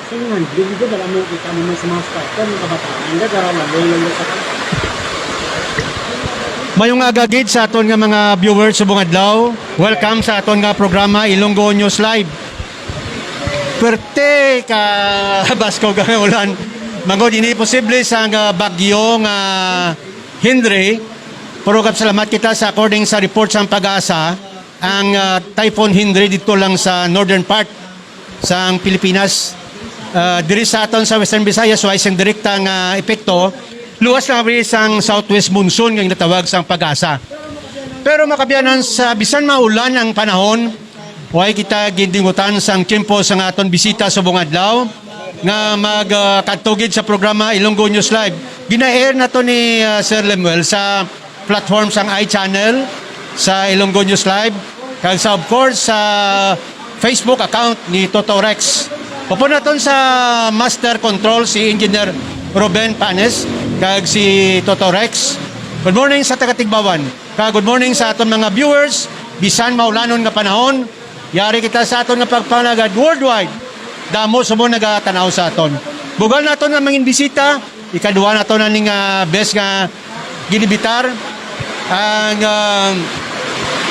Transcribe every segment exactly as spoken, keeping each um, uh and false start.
Tingnan, hindi ko dala mo kita mo sa mga starter, mga kabataan. Hindi, dala mo, dala mo sa Mayong aga gid sa aton nga mga viewers subong adlaw. Welcome sa aton nga programa, Ilonggo News Live. Perte ka baskog ang ulan. Mangod ini posible sa nga bagyo nga Henry. Pero salamat kita sa, according sa report sang PAGASA, ang ah, Typhoon Henry dito lang sa northern part sang Pilipinas. Ah, diri sa aton sa Western Visayas, way sing direkta nga epekto, luwas lang abi sang southwest monsoon nga ginatawag sang PAGASA. Pero, mga kaabyanan, sa bisan maulan ang panahon, way kita gindingutan sang tiyempo sang aton bisita subong adlaw nga mag ah, kadto gid sa programa Ilonggo News Live. Gina-air nato ni ah, Sir Lemuel sa platform sang iChannel, sa Ilonggo News Live, kag sa, of course, sa Facebook account ni Toto Rex. Upod naton sa Master Control, si Engineer Ruben Panes kag si Toto Rex. Good morning sa taga Tigbawan, kag good morning sa aton mga viewers, bisan maulanon nga panahon. Yari kita sa aton nga pagpangalagad worldwide. Damo sa mo nagatan-aw sa aton. Bugal naton nga mangin bisita, ikaduha nato na ning ah, best nga ginibitar ang ah,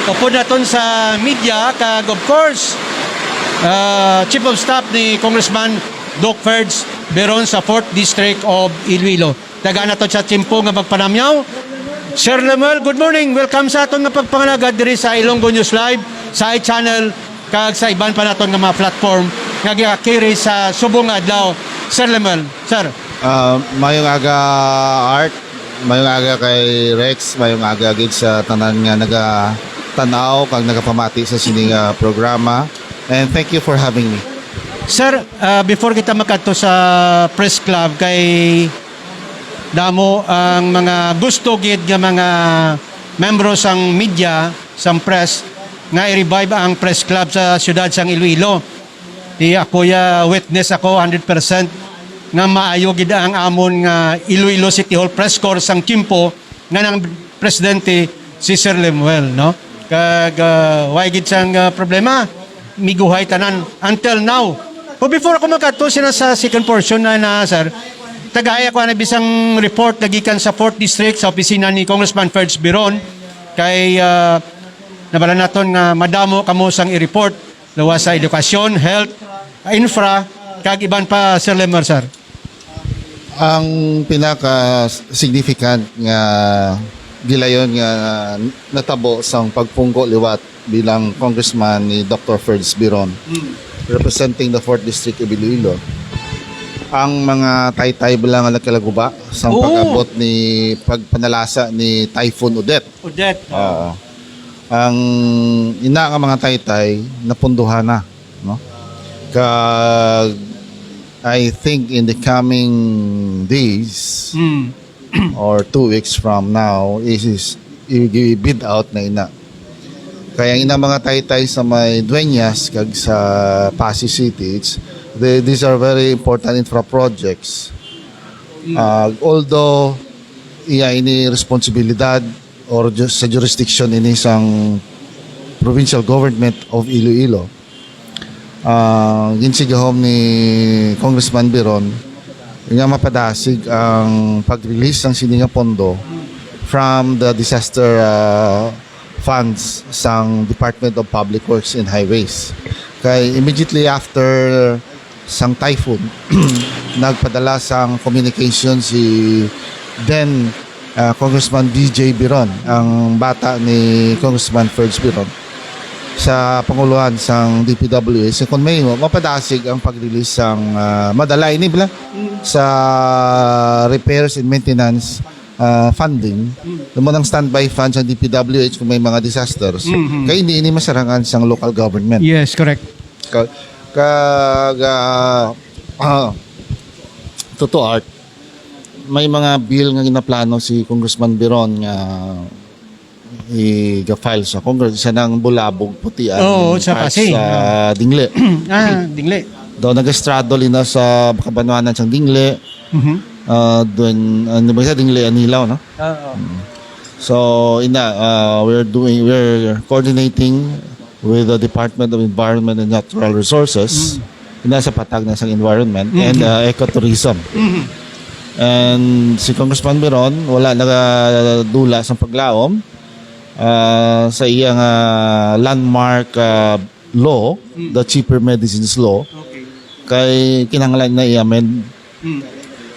upod naton sa media, kag, of course, ah, Chief of Staff ni Congressman Doc Ferds Beron sa Fourth District of Iloilo. Tagaan nato sa tiyempo nga pagpanamyaw. Sir Lemuel, good morning. Welcome sa aton nga pagpangalagad diri sa Ilonggo News Live, sa iChannel, kag sa iban pa naton nga mga platform nga gakiri sa subong nga adlaw. Sir Lemuel, sir. Ah, mayong aga, Art. Mayong aga kay Rex. Mayong aga gid sa tanan nga nagatan-aw kag nagapamati sa sini nga programa. And thank you for having me. Sir, ah, before kita makadto sa press club, kay damo ang mga gusto gid nga mga membro sang media, sang press, nga i-revive ang press club sa siyudad sang Iloilo. Di ako ya witness ako hundred percent nga maayo gid ang amon nga Iloilo City Hall press corps sang tiyempo nga nang presidente si Sir Lemuel, no? Kag ah, way gid sang ah, problema, miguhay tanan until now. But before ako magkadto sina sa second portion na, na sir, tagay ako na bisang report na gikan sa fourth District sa opisina ni Congressman Ferds Biron kay ah, nabala naton nga madamo kamo sang i-report, luwas sa edukasyon, health, infra, kag iban pa, Sir Lemuel, sir. Ang pinaka significant nga gilayon nga natabo sang pagpungko liwat bilang congressman ni Doctor Ferds Biron, representing the fourth District of Iloilo, ang mga taytay bala nga nagkalaguba sang Oo. pag-abot ni pagpanalasa ni Typhoon Odette. Odette. Oo. Ang ina nga mga taytay napunduhan na, no? Kag I think in the coming days Mm. or two weeks from now, is, is i-, i-bid out na ina. Kaya ang ina mga taytay sa may Dueñas kag sa Passi City, it's, they, these are very important infra projects. Mm. Ah, although iya ini responsibilidad or ju-, sa jurisdiction ini sang provincial government of Iloilo, ah, ginsigahom ni Congressman Biron nga mapadasig ang pag-release sang sini nga pondo from the disaster, ah, funds sang Department of Public Works and Highways. Kay immediately after sang typhoon, nagpadala sang communication si then, ah, Congressman D J Biron, ang bata ni Congressman Ferds Biron, sa panguluhan sang D P W H, kung may mo, mapadasig ang pag-release sang, ah, madala ini bala sa repairs and maintenance, ah, funding, mo nang standby fund sa D P W H kung may mga disasters. Mhm. Kay hindi ini masarangan sang local government. Yes, correct. Ka-, kag, ah, ah, Toto Art, may mga bill nga ginaplano si Congressman Biron nga i-file sa Congress. Isa nang bulabog puti ang Oo, sa part Passi. sa Dingle. Ah, Dingle. Daw nag-straddle ina sa kabanwanan sang Dingle. Mhm. Ah, doon, ano ba siya? Dingle Anilaw, no? Oo. Mm. So, ina, ah, we're doing, we're coordinating with the Department of Environment and Natural Resources. Mm. Ina sa patag na sang environment and, uh, ecotourism. And si Congressman Biron wala nagadula sang paglaom, ah, sa iya nga landmark, ah, law, the Cheaper Medicines Law, Okay. kay kinahanglan na i-amend.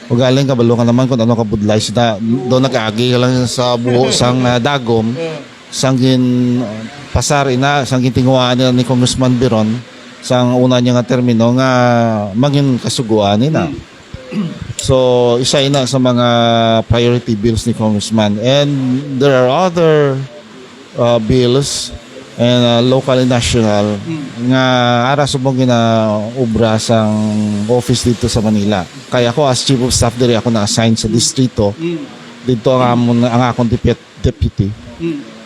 Ugaling kabalo ka naman kung ano kabudlay sila. Do nag-agi ka lang sa buho sang, ah, dagom, sang gin, ah, pasar ina, sang gintinguhaan nila ni Congressman Biron, sang una niya nga termino nga mangin kasuguan ina. So, isa ina sa mga priority bills ni Congressman. And there are other, uh, bills and, uh, local and national nga ara subong ginaobra sang office dito sa Manila. Kaya ako as chief of staff diri ako na-assign sa distrito. Dito ang amon, ang akong deput-, deputy.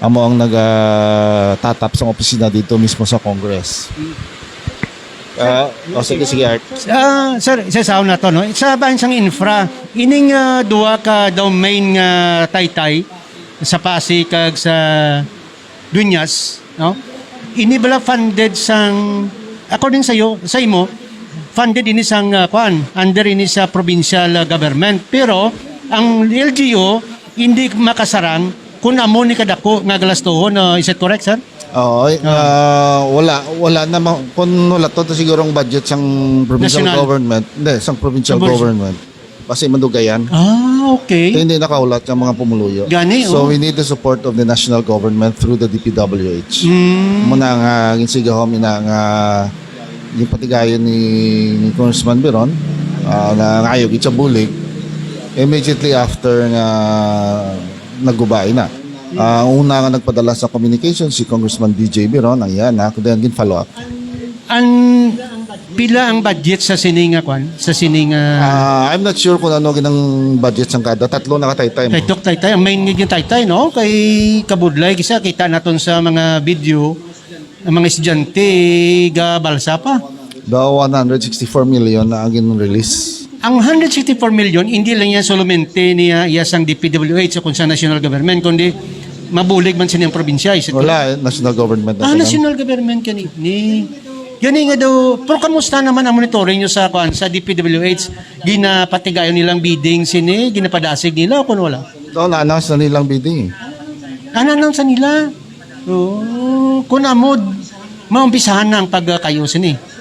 Amo ang nagatatap sang opisina dito mismo sa Congress. Ah, oh, sige, sige, Art. Ah, sir, isa sa una to, no? Sa bahin sang infra, ining, ah, duha ka daw main nga taytay sa Pasig kag sa Dueñas, no? Ini bala funded sang, according sa iyo, sa imo, funded ini sang, ah, kuan, under ini sa provincial, ah, government. Pero ang L G U hindi makasarang kung amo ni kadako nga galastuhon, ah, is it correct, sir? Oo, eh, ah, wala, wala na ma-, kung wala to, to siguro ang budget sang provincial National. Government, hindi, sang provincial Sa provincial. Government. Basi madugayan. Ah, okay. Kaya hindi nakahulat ang mga pumuluyo. Gani, So, oh. We need the support of the national government through the D P W H. Mm. Muna nga, ginsigahom ina nga yung patigayon ni, ni Congressman Biron, ah, na ngayo, gid sa bulig, immediately after nga naguba ina. Ah, una nga nagpadala sa communication si Congressman D J Biron, ang iya na, kundi ang gin-follow up. An, pila ang budget sa sini nga kwan? Sa sini nga Ah, I'm not sure kung ano ginang budget sang kada. Tatlo na ka taytay mo. Kay Tok Taytay, ang main nga taytay, no? Kay kabudlay, kisa kita naton sa mga video, ang mga estudyante, ga balsa pa. The one hundred sixty-four million na ang gin-release. Ang hundred sixty-four million, hindi lang yan solamente niya, iya sang D P W H o kung sa national government, kundi mabulig man sa niyang probinsya. Isa Wala, eh, national government na Ah, tanan. National government gani. Ni, gani nga daw, pero kamusta naman ang monitoring nyo sa, kuan, sa D P W H? Ginapatigayon nilang bidding sini, ginapadasig nila o kung wala? Doon, na-announce na nilang bidding, eh. Ah, na-announce na nila? Oo. Kung amod, maumpisahan na ang pagkayo sini.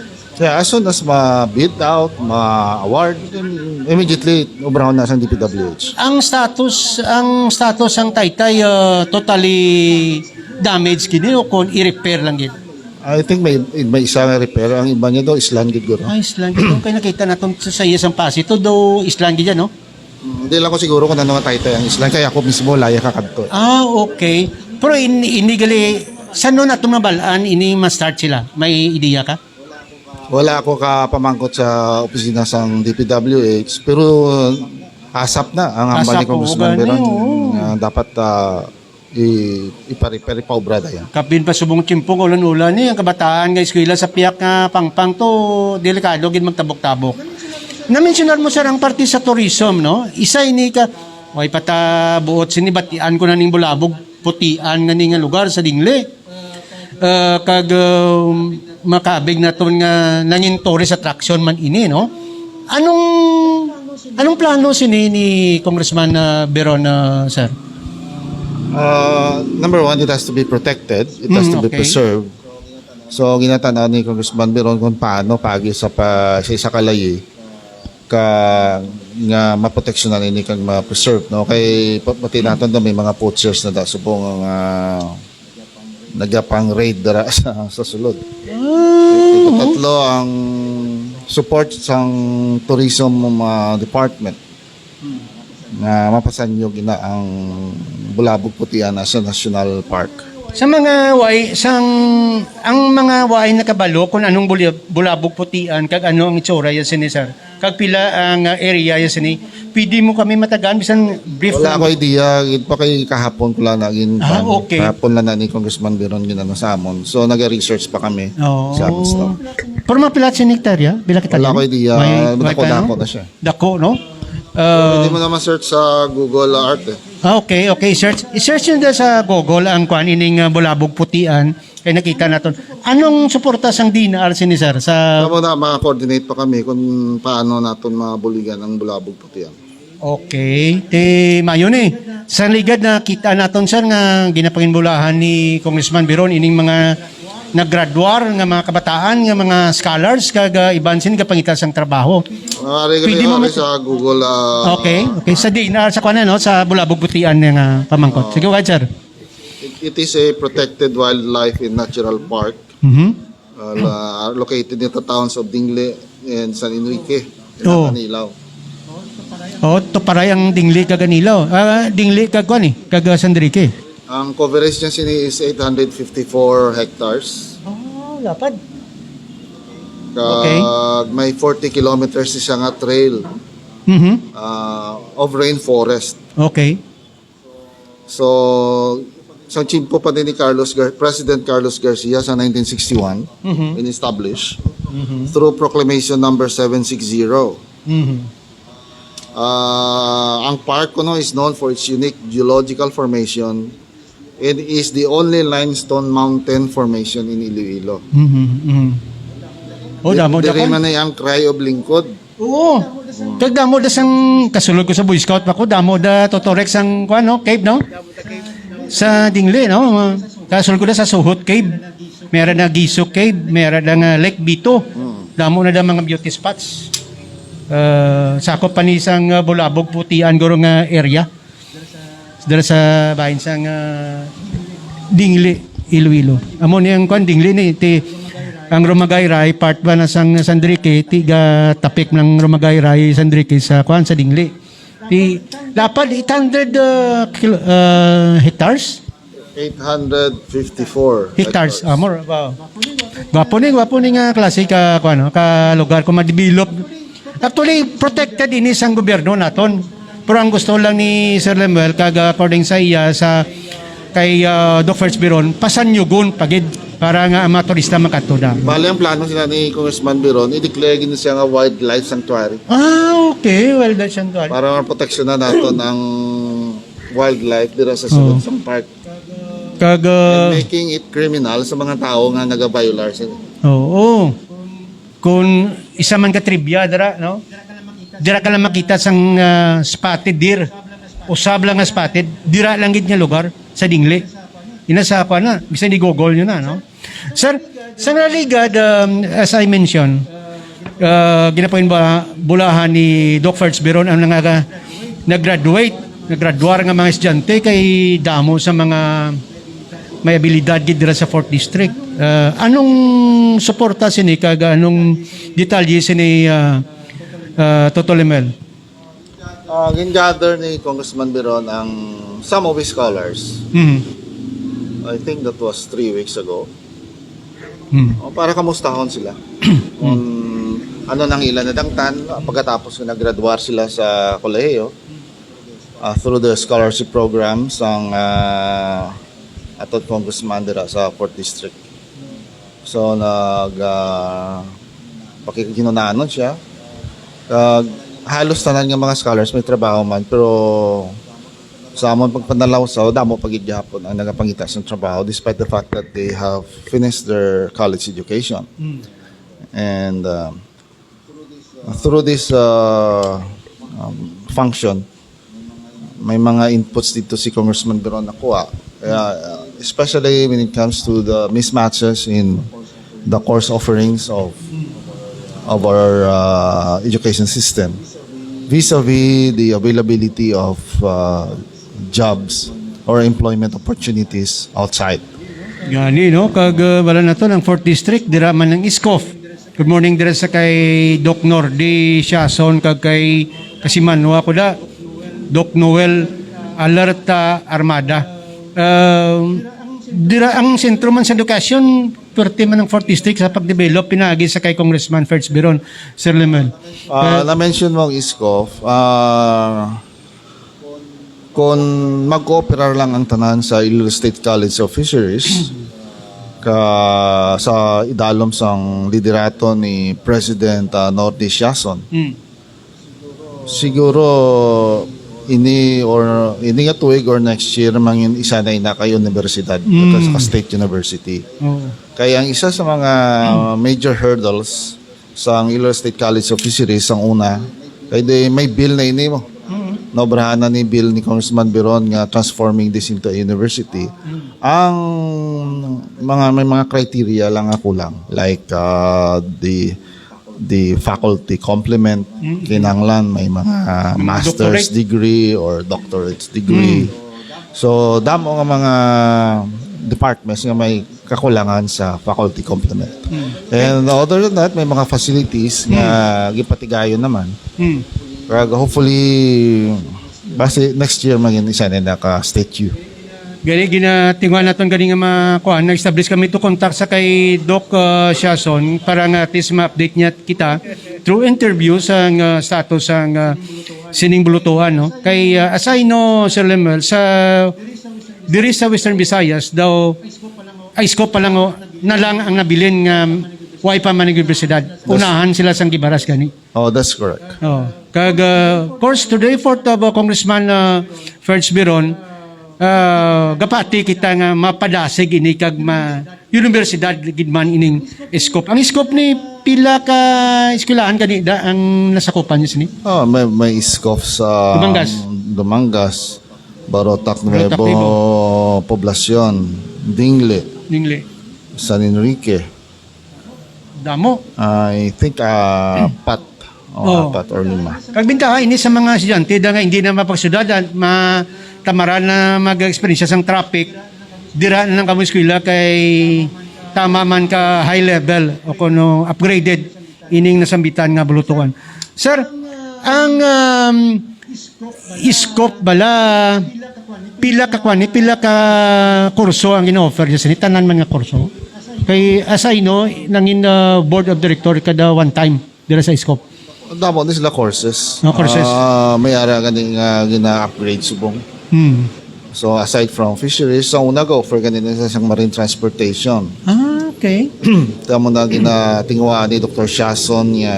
Yeah, as soon as ma-bid out, ma-award, then immediately, obrahon na sang D P W H. Ang status, ang status sang taytay, uh, totally damaged gini o kung i-repair lang gid? I think may, may isa nga repair. Ang iba niya daw, island gid, guro. Ah, island gid. Okay, nakita naton sa, sa iya sang Pasig. Ito daw, island gid yan, no? Mm, hindi lang ko siguro kung ano nga taytay ang island. Kaya ako mismo, laya ka kadto. Ah, okay. Pero in, ini gali, saan nun nato mabalaan, ini ma-start sila? May ideya ka? Wala ako kapamangkot sa opisina sang D P W H, pero ASAP na ang hambal ni ASAP, Congressman gani, Biron, oo. Nga dapat, ah, i-, ipari-, ipari-, paubra dayon. Kapin pa subong tiyempo nga ulan-ulan ni ang kabataan nga eskwela sa piyak nga pangpang to delikado gid magtabok-tabok. Na-mentionar mo, sir, ang parte sa tourism, no? Isa ini ka, way pata buot sini batian ko na ning bulabog putian nga ni nga lugar sa Dingle. Ah, kag, ah, makabig naton nga nangin tourist attraction man ini, no? Anong, anong plano sini ni Congressman, ah, Biron, ah, sir? Uh, number one, it has to be protected. It has Mm, to be okay. preserved. So, ginatan-aw ni Congressman Biron kung paano pagi sa pa, sa isa ka layi ka nga maproteksyonan ini kag ma-preserve, no? Kay pa-, pati naton daw may mga poachers na da subong nga nagapang-raid dira sa, sa sulod. Ah, Ito tatlo ang support sang tourism, uh, department nga mapasanyog ina ang Bulabog Putian sa National Park. Sa mga way, sang, ang mga way nakabalo kung anong buli-, Bulabog Putian kag ano ang itsura yan sini, sir? Kag pila ang, uh, area yan sini? Pwede mo kami matagaan bisan brief Wala lang. Ko idea, gid pa kay kahapon ko lang na gin Ah, okay. Kahapon lang na ni Congressman Biron ginano sa amon. So nag-research pa kami Oo. Sa amon stock. Pero mga pila sa hektarya? Bila kita Wala dyan? Ko idea, May, may dako-dako plano? Na siya. Dako, no? Pwede Uh, mo naman search sa Google Earth eh. Ah, okay, okay. Search, i-search nyo sa Google ang kuan ining, uh, Bulabog Putian. Kay nakita naton. Anong suporta sang D N R sini, sir, sa Tama na, maka-coordinate pa kami kung paano naton mabuligan ang bulabog putian. Okay. Ti mayo ni. Sa ligad, nakita naton, sir, nga ginapanginbulahan ni Congressman Biron ining mga naggraduar nga mga kabataan, nga mga scholars, kag ah, iban sin gapangita sang trabaho. Maaari ka Pwede mo maaari mas- sa Google. Ah, Okay, okay. Sa D N R, sa kuan, no, sa Bulabog Putian nga pamangkot. Sige, go ahead, sir. It, it is a protected wildlife and natural park Mhm. uh, la- located in the towns of Dingle and San Enrique, Oh. Anilaw. Oh, Tuparay ang Dingli kag Anilaw. Ah, Dingli kag kuan eh, kag ah, San Enrique. Ang coverage niya sini is eight hundred fifty-four hectares. Oh, lapad. Okay. Kag may forty kilometers siya nga trail Mhm. uh, of rainforest. Okay. So, sang tiyempo pa din ni Carlos Gar- President Carlos Garcia sa nineteen sixty-one, in-establish through Proclamation Number seven sixty. Ah, ang park kuno is known for its unique geological formation and is the only limestone mountain formation in Iloilo. Mhm, mhm. Oh, damo Diri man ay ang Cry of Lingkod. Oo. Kag damo da sang kasulod ko sa Boy Scout pa ko, damo da Totorex ang kuan, no? Cave, no? Sa Dingli, no? Kasulod ko da sa Suhot Cave. Meron na Giso Cave, meron na nga Lake Bito. Damo na da mga beauty spots. Uh, sakop pa ni sang uh, Bulabog Putian guro nga area. Dira sa bahin sang ah, Dingli, Iloilo. Amo ni ang kwan, Dingli ni ti ang Rumagayray, part ba na sang San Enrique, tiga tapik ng Rumagayray, San Enrique sa kwan sa Dingli. Ti lapad eight hundred uh, kilo, uh, hectares? Eight hundred fifty-four Hectares, ah, more, wow. Gwapo ni, gwapo ni nga klase ka, kuan, no, ka lugar kung ma-develop. Actually, protected ini sang gobyerno naton. Pero ang gusto lang ni Sir Lemuel, kag according sa iya, sa kay uh, Doc First Biron, pasanyugon pagid para nga ang mga turista makadto da. Bali ang plano sila ni Congressman Biron, i-declare gid siya nga wildlife sanctuary. Ah, okay, wildlife sanctuary. Para maproteksyonan naton ang wildlife dira sa sulod sang park. Kag uh, Making it criminal sa mga tawo nga nagabiolar sila. Oo. Kung isa man ka trivia dira, no? Dira ka lang makita sang ah, spotted deer. Usab lang nga spotted, dira lang gid nga lugar sa Dingli. Ina sa ako na, bisan i-google nyo na, no? Sir, sa naligad, um, as I mentioned, uh, ginapain ba bulahan ni Doc Ferds Biron ang nga nag-graduate, naggraduar nga mga estudyante kay damo sa mga may abilidad gid dira sa fourth District. Uh, anong suporta sini kag anong detalye sini uh, uh, Toto Lemel? Uh, gin-gather ni Congressman Biron ang some of his scholars. Mhm. I think that was three weeks ago. Mhm. Oh, para kamustahon sila. Kung ano nang ila nadangtan pagkatapos nga naggraduar sila sa kolehiyo, uh, through the scholarship program sang uh, aton congressman dira sa fourth District. So nag uh, pakighinunanon siya. Kag halos tanan nga mga scholars may trabaho man, pero sa amon pagpanalaw sa damo pa gid gihapon ang nagapangita sa trabaho despite the fact that they have finished their college education. And um, through this uh, um, function, may mga inputs dito si Congressman Veron nakuha. Kaya, uh, especially when it comes to the mismatches in the course offerings of of our uh, education system vis-a-vis the availability of uh, jobs or employment opportunities outside. Gani, no? Kag uh, wala na to ng fourth District, dira man ng iskof. Good morning dira sa kay Doc Nordi Siason kag kay Kasimanwa ko da, Doc Noel Alerta Armada. Um, dira ang sentro man sa edukasyon, perti man ang fourth District sa pag-develop pinaagi sa kay Congressman Ferds Biron, Sir Lemuel. Uh, na-mention mo ang iskof. Uh, Kon magkooperar lang ang tanan sa Iloilo State College of Fisheries ka sa idalom sang liderato ni President uh, Nordy Siason, mm. siguro Ini or ini nga tuig or next year, mangin isa na ina kay universidad, Mm. sa state university. Oo. Kaya ang isa sa mga major hurdles sa Iloilo State College of Fisheries, ang una, kay di, may bill na ini mo. Mm. Naobrahan na ni bill ni Congressman Biron nga transforming this into a university. Mm. Ang mga, may mga criteria lang nga kulang, like, uh, the the faculty complement, Mm. kinahanglan may mga Mga master's doctorate. degree or doctorate degree. Mm. So, damo nga mga departments nga may kakulangan sa faculty complement. Mm. And other than that, may mga facilities nga Mm. gipatigayon naman. Mm. Kag hopefully, basi next year, maging isa na naka-statue. Gani, ginatinguhan naton gani nga ma-, kuan, nag-establish kami to contact sa kay Doc, uh, Siason para nga at least ma-update niya kita through interview sa nga status sa nga sining bulutuhan, no? Kay, uh, as I know, Sir Lemuel, sa, diri sa Western Visayas daw, ay, scope pa lang, oh, na lang ang nabilin nga way pa man ang universidad. Unahan sila sang Gibaras gani. Oh, that's correct. Oh, kag, uh, of course, today, fourth of, uh, Congressman, uh, Ferds Biron, uh, gapati kita nga mapadasig ini kag ma-, universidad gid man ining scope. Ang scope ni pila ka eskwelahan gani da ang nasakupan niyo sini? Oh, may, may scope sa Dumangas. Dumangas, Barotac Barotac Nuevo, Nuevo. Poblacion, Dingle, Dingle. San Enrique. Damo. I think, ah, apat. O, Oh. apat or lima. Kag bintaha ini sa mga estudyante da nga hindi na mapagsudadan, ma-, tamaran na mag-eksperyensya sang traffic, dira na lang kamo eskwela kay tama man ka high level o kuno upgraded ining nasambitan nga bulutuan. Sir, ang, um, scope bala, pila ka kwan, pila ka kurso ang gina-offer niya sini? Tanan man nga kurso? Kay as I know, nangin, uh, board of director kada one time dira sa scope. Damo ni sila courses. Mga courses. Ah, may ara gani nga gina-upgrade subong. Hmm. So, aside from fisheries, sa una, ga-offer gani na sa isang marine transportation. Ah, okay. Tamo na ginatinguha ni Doctor Shason nga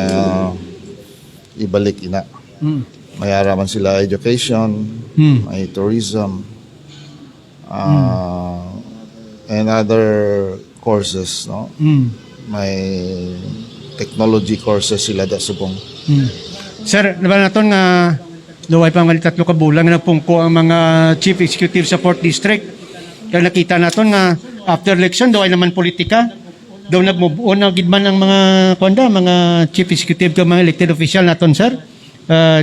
ibalik ina. Hmm. May ara man sila education, Hmm. may tourism, ah, and other courses, no? Hmm. May technology courses sila da subong. Hmm. Sir, diba naton nga luway pa nga tatlo ka bulan nga nagpungko ang mga chief executive sa fourth district. Kaya nakita naton nga after election, daw ay naman politika. Daw nag-move on na gid man ang mga, kuwan da, mga chief executive ka mga elected official naton, sir. Ah,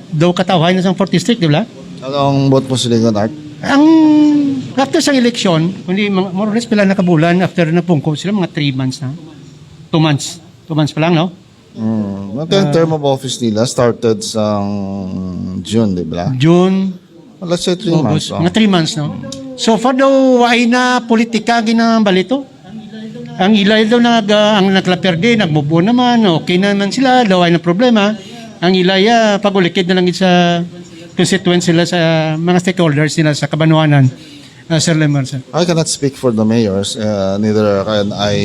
daw katawhay na sang fourth district, di ba? Ano ang buot mo silingon, Art? Ang after sang election, kundi mga, more or less pila na kabulan after nagpungko sila, mga three months na. Two months. Two months pa lang, no? Mm. Ang Ah. term of office nila started sang June, di ba? June, Let's say three August, months, oh. mga three months, no? So far daw, ay na politika ang ginambalito. Ang ilay daw nag, ah, ang naglaperde, nagmubo naman, okay naman sila, daw ay na problema. Ang ilay, ah, pag-ulikid na lang sa constituents nila, sa mga stakeholders nila sa kabanwanan, ah, Sir Lemar, sir. I cannot speak for the mayors, uh, neither can I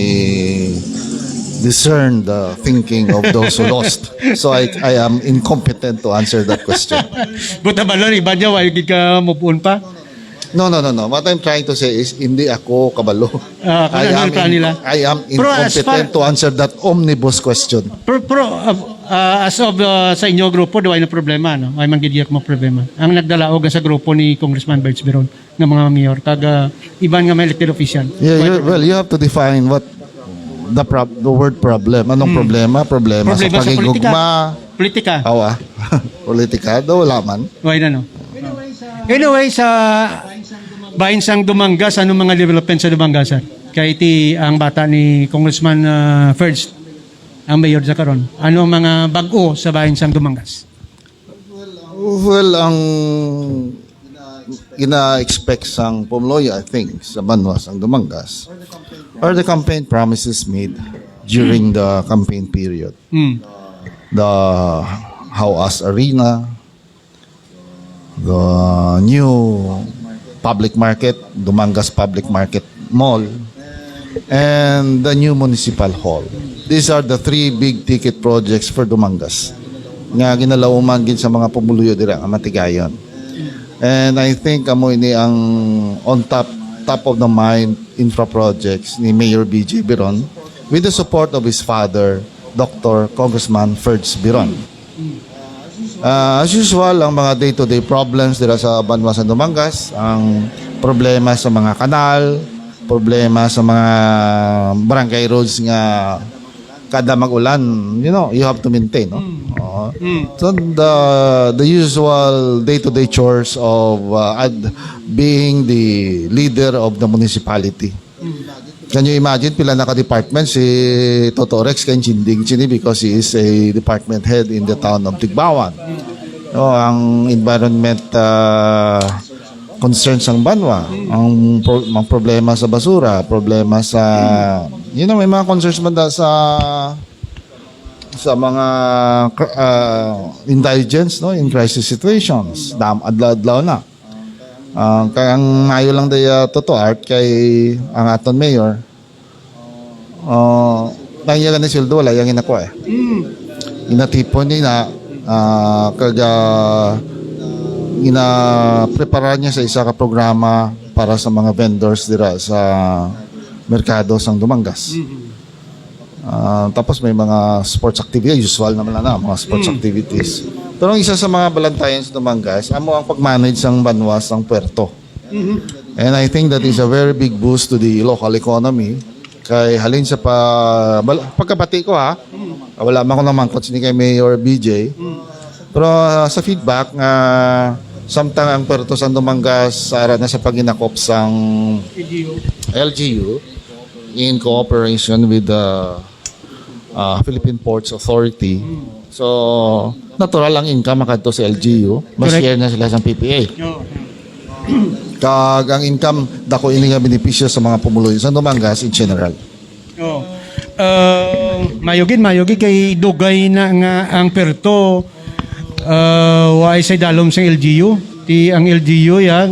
discern the thinking of those who lost. So I, I am incompetent to answer that question. Buta ba lang, iba niya, why gid ka move on pa? No, no, no, no. What I'm trying to say is, hindi ako kabalo. Ah, kung I ano am ang plan in-, nila. I am Pero as incompetent far to answer that omnibus question. Pero, pero, uh, uh, as of, uh, sa inyo grupo, daw ay na problema, no? Ay man gid mo problema. Ang nagdalaog sa grupo ni Congressman Birds Biron nga mga mayor, kag, uh, iban nga mga elected official. Yeah, Why you, problema? well, you have to define what the prob-, the word problem. Anong Hmm. problema? Problema Problema sa sa paghigugma. politika. Politika. Awa. Politika, daw wala man. Why na, no? Anyway, sa bahin sang Dumangas, anong mga development sa Dumangas, sir? Kay ti ang bata ni Congressman, ah, Ferds, ang mayor sa karon. Ano ang mga bag-o sa bahin sang Dumangas? Well, ang gina-expect sang pumuluyo, I think, sa banwa sang Dumangas are the campaign promises made during the campaign period. Hmm. The How Us Arena, the new public market, Dumangas Public Market Mall, and the new municipal hall. These are the three big ticket projects for Dumangas. nga ginalauman gid sa mga pumuluyo dira nga matigayon. And I think amo ini ang on top, top of the mind infra projects ni Mayor B J Biron with the support of his father, Doctor Congressman Ferds Biron. Ah, as usual, ang mga day-to-day problems dira sa banwa sa Dumangas, ang problema sa mga kanal, problema sa mga barangay roads nga kada mag-ulan, you know, you have to maintain, no? Oo. So the the usual day-to-day chores of uh, ad, being the leader of the municipality. Can you imagine pila na ka department si Toto Rex kay Chinding Chini because he is a department head in the town of Tigbawan? No, ang environment uh, concerns sang banwa, ang pro- mga problema sa basura, problema sa, you know, may mga concerns man da sa sa mga cr- uh, indigents, no, in crisis situations, dam adlaw-adlaw na. Ah, kay ang mayo lang daya, Toto Art, kay ang aton mayor, uh, ang iya gani sweldo, wala yang inakuha eh. Ginatipon niya na, ah, kag ah, ginapreparar niya sa isa ka programa para sa mga vendors dira sa merkado sang Dumangas. Ah, tapos may mga sports activity, usual naman lang na, mga sports activities. Pero ang isa sa mga balantayan sa Dumangas, amo ang pag-manage sang banwa sang puerto. And I think that is a very big boost to the local economy. Kay halin sa pa, bal- pagkabati ko ha, wala man ko namangkot sini kay Mayor B J. Pero ah, sa feedback nga samtang ang puerto sang Dumangas ara na sa paginakop sang L G U in cooperation with the uh, Philippine Ports Authority. So, natural ang income makadto sa L G U. Mas Correct. Share na sila sa P P A. Kag ang income, dako ini nga benepisyo sa mga pumuluyo sa Dumangas in general. Oh. Uh, mayugin, mayugin kay dugay na nga ang puerto uh, waay sa dalom sa L G U. Ti ang L G U ya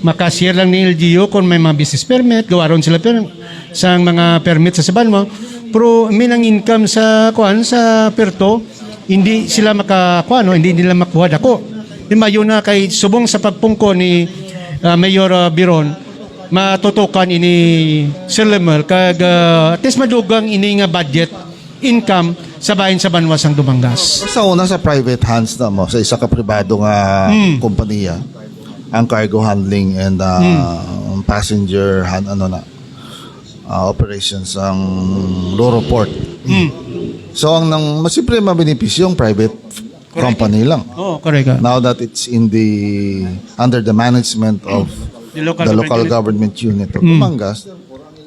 makasir lang ni L G U kung may mga business permit, gawaron sila per, sang mga permit sa saban mo. Pero minang income sa kuan sa puerto, hindi sila makakuha, no? Hindi nila makuha dako. Di mayo na kay subong sa pagpungko ni ah, Mayor ah, Biron, matutukan ini Sir Lemuel kag ah, at least madugang ini nga budget income sa bahin sa banwa sang Dumangas. Sa una sa private hands na mo, sa isa ka pribado nga Hmm. kompanya, ang cargo handling and uh, Hmm. passenger han ano na uh, operations ang Loro Port. Hmm. So ang nang mas siyempre mabenepisyo ang private Correct. Company lang. Oh, correct. Ah. Now that it's in the under the management of The local the local government. Government unit of Hmm. Batangas,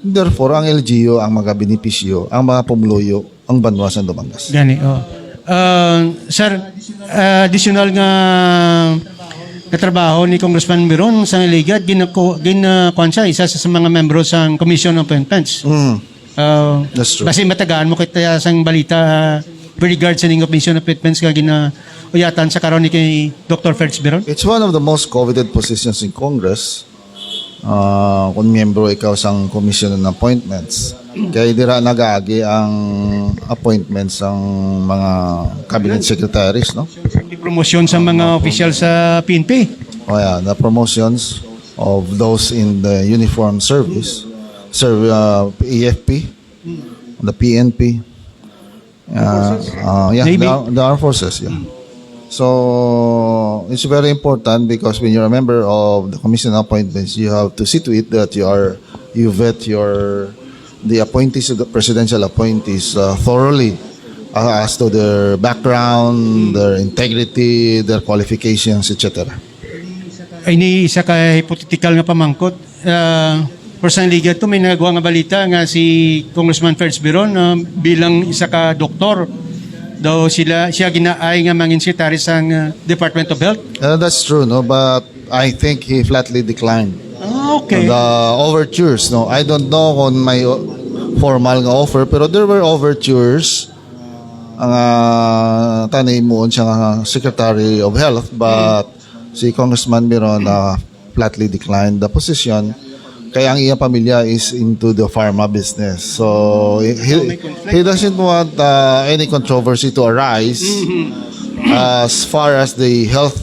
therefore ang L G U ang magabenepisyo, ang mga pumuluyo, ang banwa sa Batangas. Gani, oh. Ah, sir, ah, additional nga nga trabaho ni Congressman Miron sa Ligad, ginako, gin, ah, kuwan siya, isa sa, sa mga membro sa Commission on Appointments. Mm. Ah, That's true. Basi matagaan mo kita sang balita ah, with regard sa ning Commission on Appointments nga ginauyatan sa karon ni kay Doctor Ferds Biron? It's one of the most coveted positions in Congress. Ah, kung miyembro ikaw sang Commission on Appointments, kay dira nagaagi ang appointments sang mga cabinet secretaries, no? Di promosyon sa mga opisyal sa P N P. Oh yeah, the promotions of those in the uniform service, serve uh, A F P, the P N P, uh, uh, yeah, Navy. The, the armed forces, yeah. So it's very important because when you're a member of the commission appointments, you have to see to it that you are you vet your the appointees of the presidential appointees uh, thoroughly uh, as to their background, their integrity, their qualifications, et cetera. Ini isa ka hypothetical nga pamangkot. Uh, personally, to may nagwa nga balita nga si Congressman Ferds Biron uh, bilang isa ka doktor daw sila siya ginaay nga mangin secretary sa uh, Department of Health. Uh, that's true, no? But I think he flatly declined. Ah, okay. The overtures, no? I don't know kung may o- formal nga offer, pero there were overtures nga tani muon siya nga Secretary of Health, but si Congressman Miron uh, flatly declined the position. Kaya ang iyang pamilya is into the pharma business. So, he, he doesn't want uh, any controversy to arise as far as the health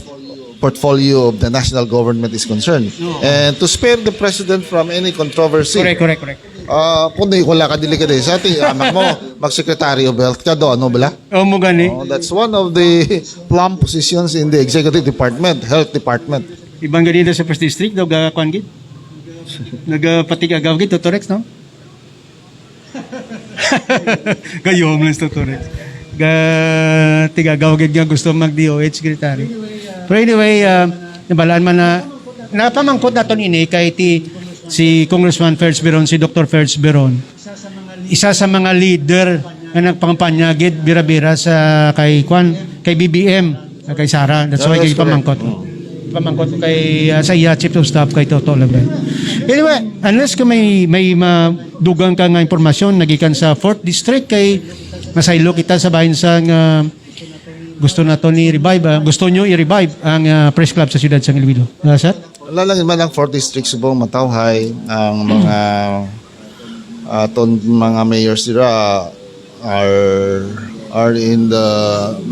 portfolio of the national government is concerned. And to spare the president from any controversy, Correct, correct, correct. Ah, kundi wala ka dili ka din sa ati, anak mo, mag-secretary of health ka do, ano bala? O mo gani. Oh, that's one of the plump positions in the executive department, health department. Ibang ganito sa first district, nag-kuan gid. Nagpatig-agaw gid, Tutorex, no? Gayom lang sa Tutorex. Ga tig-agaw gid nga gusto mag D O H secretary. Pero anyway, uh, nabalaan man na napamangkot naton ini kay ti si Congressman Ferds Beron, si Doctor Ferds Beron. Isa sa mga leader nga nagpangpanya gid bira-bira sa kay kwan, kay B B M, kay Sara. That's why gid pamangkot. Pamangkot ko kay uh, sa iya chief of staff kay Toto lang. Anyway, unless ka may may madugang ka nga impormasyon nagikan sa fourth district kay masaylo kita sa bahin sa nga gusto nato ni revive, ah, gusto nyo i-revive ang ah, press club sa siyudad sa Iloilo. Ah, sir? Wala lang man ang fourth district subong matawhay ang mga aton mga mayors dira are are in the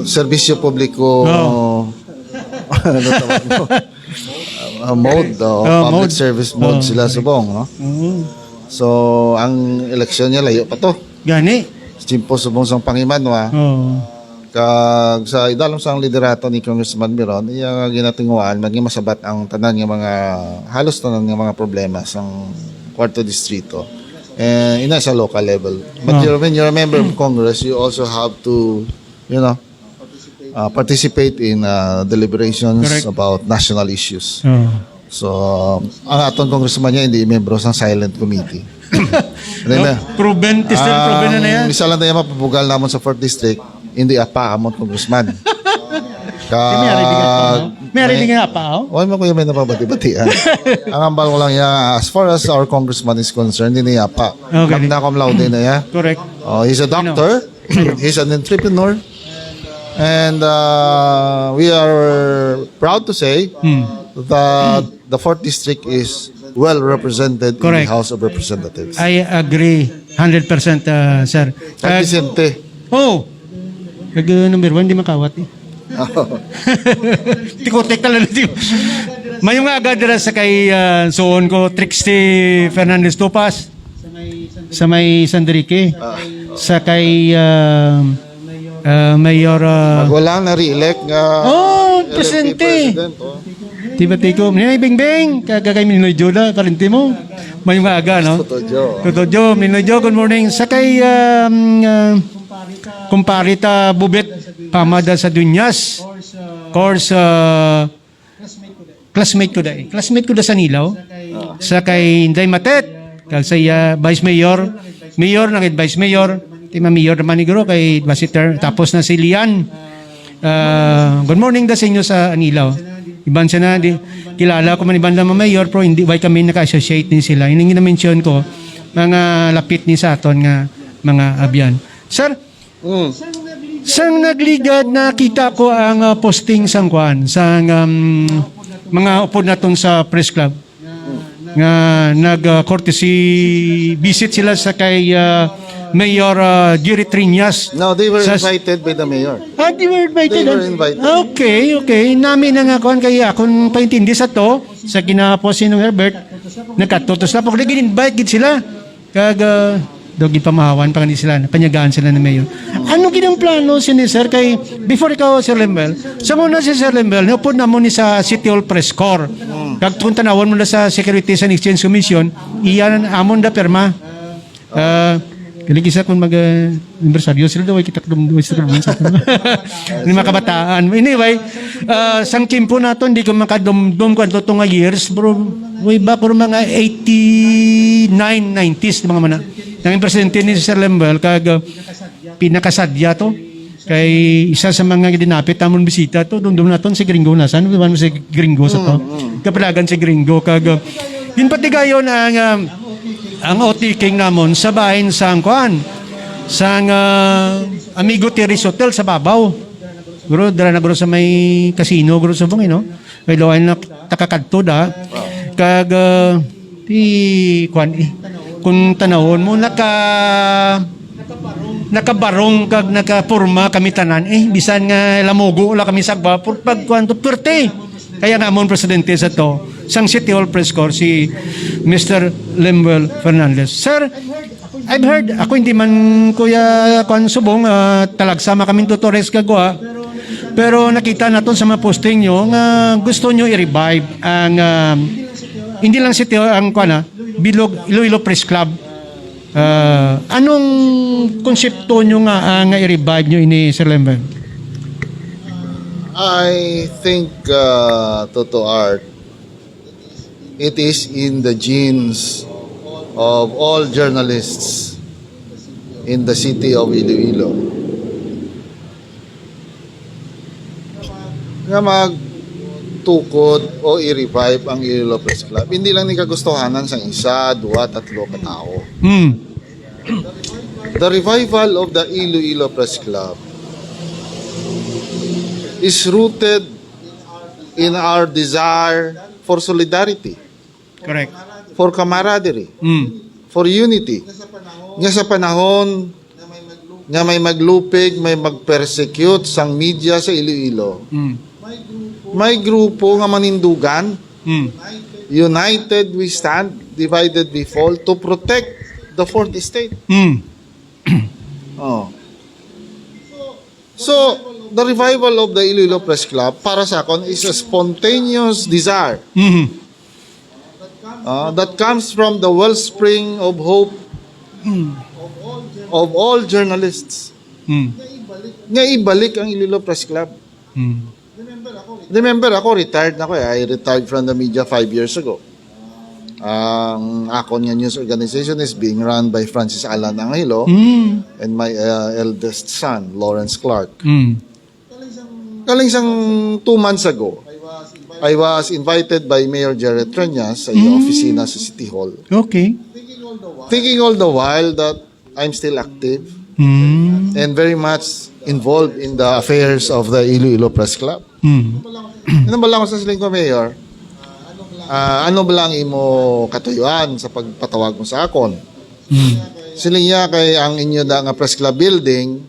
serbisyo publiko Oo. ano tawag mo? Uh, mode, oh, Oh, public mode. service mode Oh, sila okay. Subong, no? Oo. So, ang eleksyon niya layo pa to. Gani. Simple subong sang pangimanwa. Oh. Kag sa idalom sang liderato ni Congressman Miron, iya nga ginatinguhaan, maging masabat ang tanan nga mga, halos tanan nga mga problema sang kwarto distrito. Eh, ina sa local level. But Ah. you, when you're a member of Congress, you also have to, you know, uh, participate in uh, deliberations Correct. About national issues. Oh. So, ang aton congressman niya hindi membro sa silent committee. Ano No, na? proven, tested, proven na na yan. Ang isa lang na yung mapabugal namon sa fourth district, hindi apa amon congressman. Ka... May ari di nga apa, oh? May ari di nga apa, oh? Oy, makuya may napabati-batian. Ang ambal ko lang niya, as far as our congressman is concerned, hindi niya apa. Okay. Magna cum laude na niya. Correct. Oh, he's a doctor. He's an entrepreneur. And uh, we are proud to say Hmm. that the fourth district is well represented in Correct. The House of Representatives. I agree. Hundred percent, uh, sir. Kag Vicente. Oh! Kag uh, number one, di makawat eh. Tikotek talaga, tiko. Mayong aga dira sa kay uh, suon ko, Trixie Fernandez Topas. Sa may San Enrique. Sa kay uh, uh, Mayor uh, Wala na re-elect nga Oh, L F P presente. President, oh. Tiba tiko, ni Bingbing, kagagay Minoy Joda, parente mo. Mayong aga, no? Toto Joe. Toto Joe, Minoy Joe, good morning. Sa kay um, uh, kumpare ta Bubet Pamada sa Dunyas. Course uh, classmate ko dai. Classmate ko da sa Nilaw. Sa kay Inday Matet, kag sa iya Vice Mayor, Mayor na kay Vice Mayor, ti Mayor naman ni Guro kay Basiter, tapos na si Lian. Ah, good morning da sa inyo sa Anilaw. Iban siya na, di, kilala ko man iban lang mga mayor, pero hindi, why kami naka-associate ni sila. Yung na-mention ko, mga lapit ni sa aton nga mga abyan. Sir, Mm. sang nagligad, nakita ko ang ah, posting sang kwan, sang um, mga upod naton sa press club nga nag ah, courtesy visit sila sa kay ah, Mayor ah, Jerry Triñas. No, they were Sa- invited by the mayor. Ah, they were invited. They were ah? invited. Okay, okay. Nami na nga kuan kay akon paintindi sa to sa kinapos ni Herb Bert. Nagkatutos na pag gin-invite gid sila. Kag uh, do gipamahawan pa kani sila, panyagaan sila ni Mayor. Ano gid ang plano sini, sir? Kay before ikaw, Sir Lembel, sa muna si Sir Lembel, niupod na mo ni sa City Hall Press Corps. Kag kung tanawon mo na sa Securities and Exchange Commission, iyan amon da perma. Ah, Galing isa kung mag uh, anibersaryo sila daw, ay kita kadumdum sa kadumdum sa Ni mga kabataan. Anyway, ah, sang kimpo nato, hindi ko makadumdum ko ang totoo nga years, bro. Way back, bro, mga eighty-nine, nineties, mga mana. Nang presidente ni Sir Lembel, kag ah, pinakasadya to. Kay isa sa mga dinapit namon bisita to, dumdum naton si Gringo nasan, dumdum si Gringo sa to. Kapalagan si Gringo, kag ah, ginpatigayon ang ah, ang O T King namon sa bahin sang kuan, sang ah, Amigo Terrace Hotel sa babaw. Guro, dala na guro sa may casino, guro sa bungin, no? May luwayan na takakadto da. Kag ah, Ti, kwan, eh, kung tanawon mo, naka, nakabarong kag nakaporma kami tanan, eh. Bisan nga lamugo la kami sa agwa, pur-, pag kwan to, puwerte. Kaya nga amon presidente sa to, sang City Hall Press Corps, si Mister Lemuel Fernandez. Sir, I've heard, ako hindi man, Kuya, kwan, subong, ah, talagsa man kaming tutores kagwa. Pero nakita naton sa mga posting nyo nga gusto nyo i-revive ang, ah, hindi lang City, ang, kwan, ah, bilog Iloilo Press Club. Ah, anong konsepto nyo nga, ah, nga i-revive nyo ini, Sir Lemben? I think, uh, Toto Art, it is in the genes of all journalists in the city of Iloilo nga magtukod o i-revive ang Iloilo Press Club. Hindi lang ni kagustuhanan sang isa, dua, tatlo ka tawo. Hmm. The revival of the Iloilo Press Club is rooted in our desire for solidarity, Correct. for camaraderie, Mm. for unity. Nga sa panahon nga may maglupig, may mag-persecute sang media sa Iloilo, Mm. may grupo nga manindugan, Mm. united we stand, divided we fall, to protect the fourth estate. Mm. Oh. So, the revival of the Iloilo Press Club, para sa akon, is a spontaneous desire Mm. uh, that comes from the wellspring of hope Mm. of all journalists. Mm. Nga ibalik ang Iloilo Press Club. Mm. Remember ako, retired na ko eh. I retired from the media five years ago. Ang akon nga news organization is being run by Francis Alan Angelo Mm. and my uh, eldest son, Lawrence Clark. Mm. Kaling sang two months ago, I was invited by Mayor Jared Treñas sa iyang Mm. opisina sa City Hall. Okay. Thinking all the while that I'm still active Mm. and very much involved in the affairs of the Iloilo Press Club. Mm. Ano ba lang sa siling ko, Mayor? Ah, ano ba lang imo katuyuan sa pagpatawag mo sa akon? Mm. Siling niya kay ang inyo da nga Press Club building,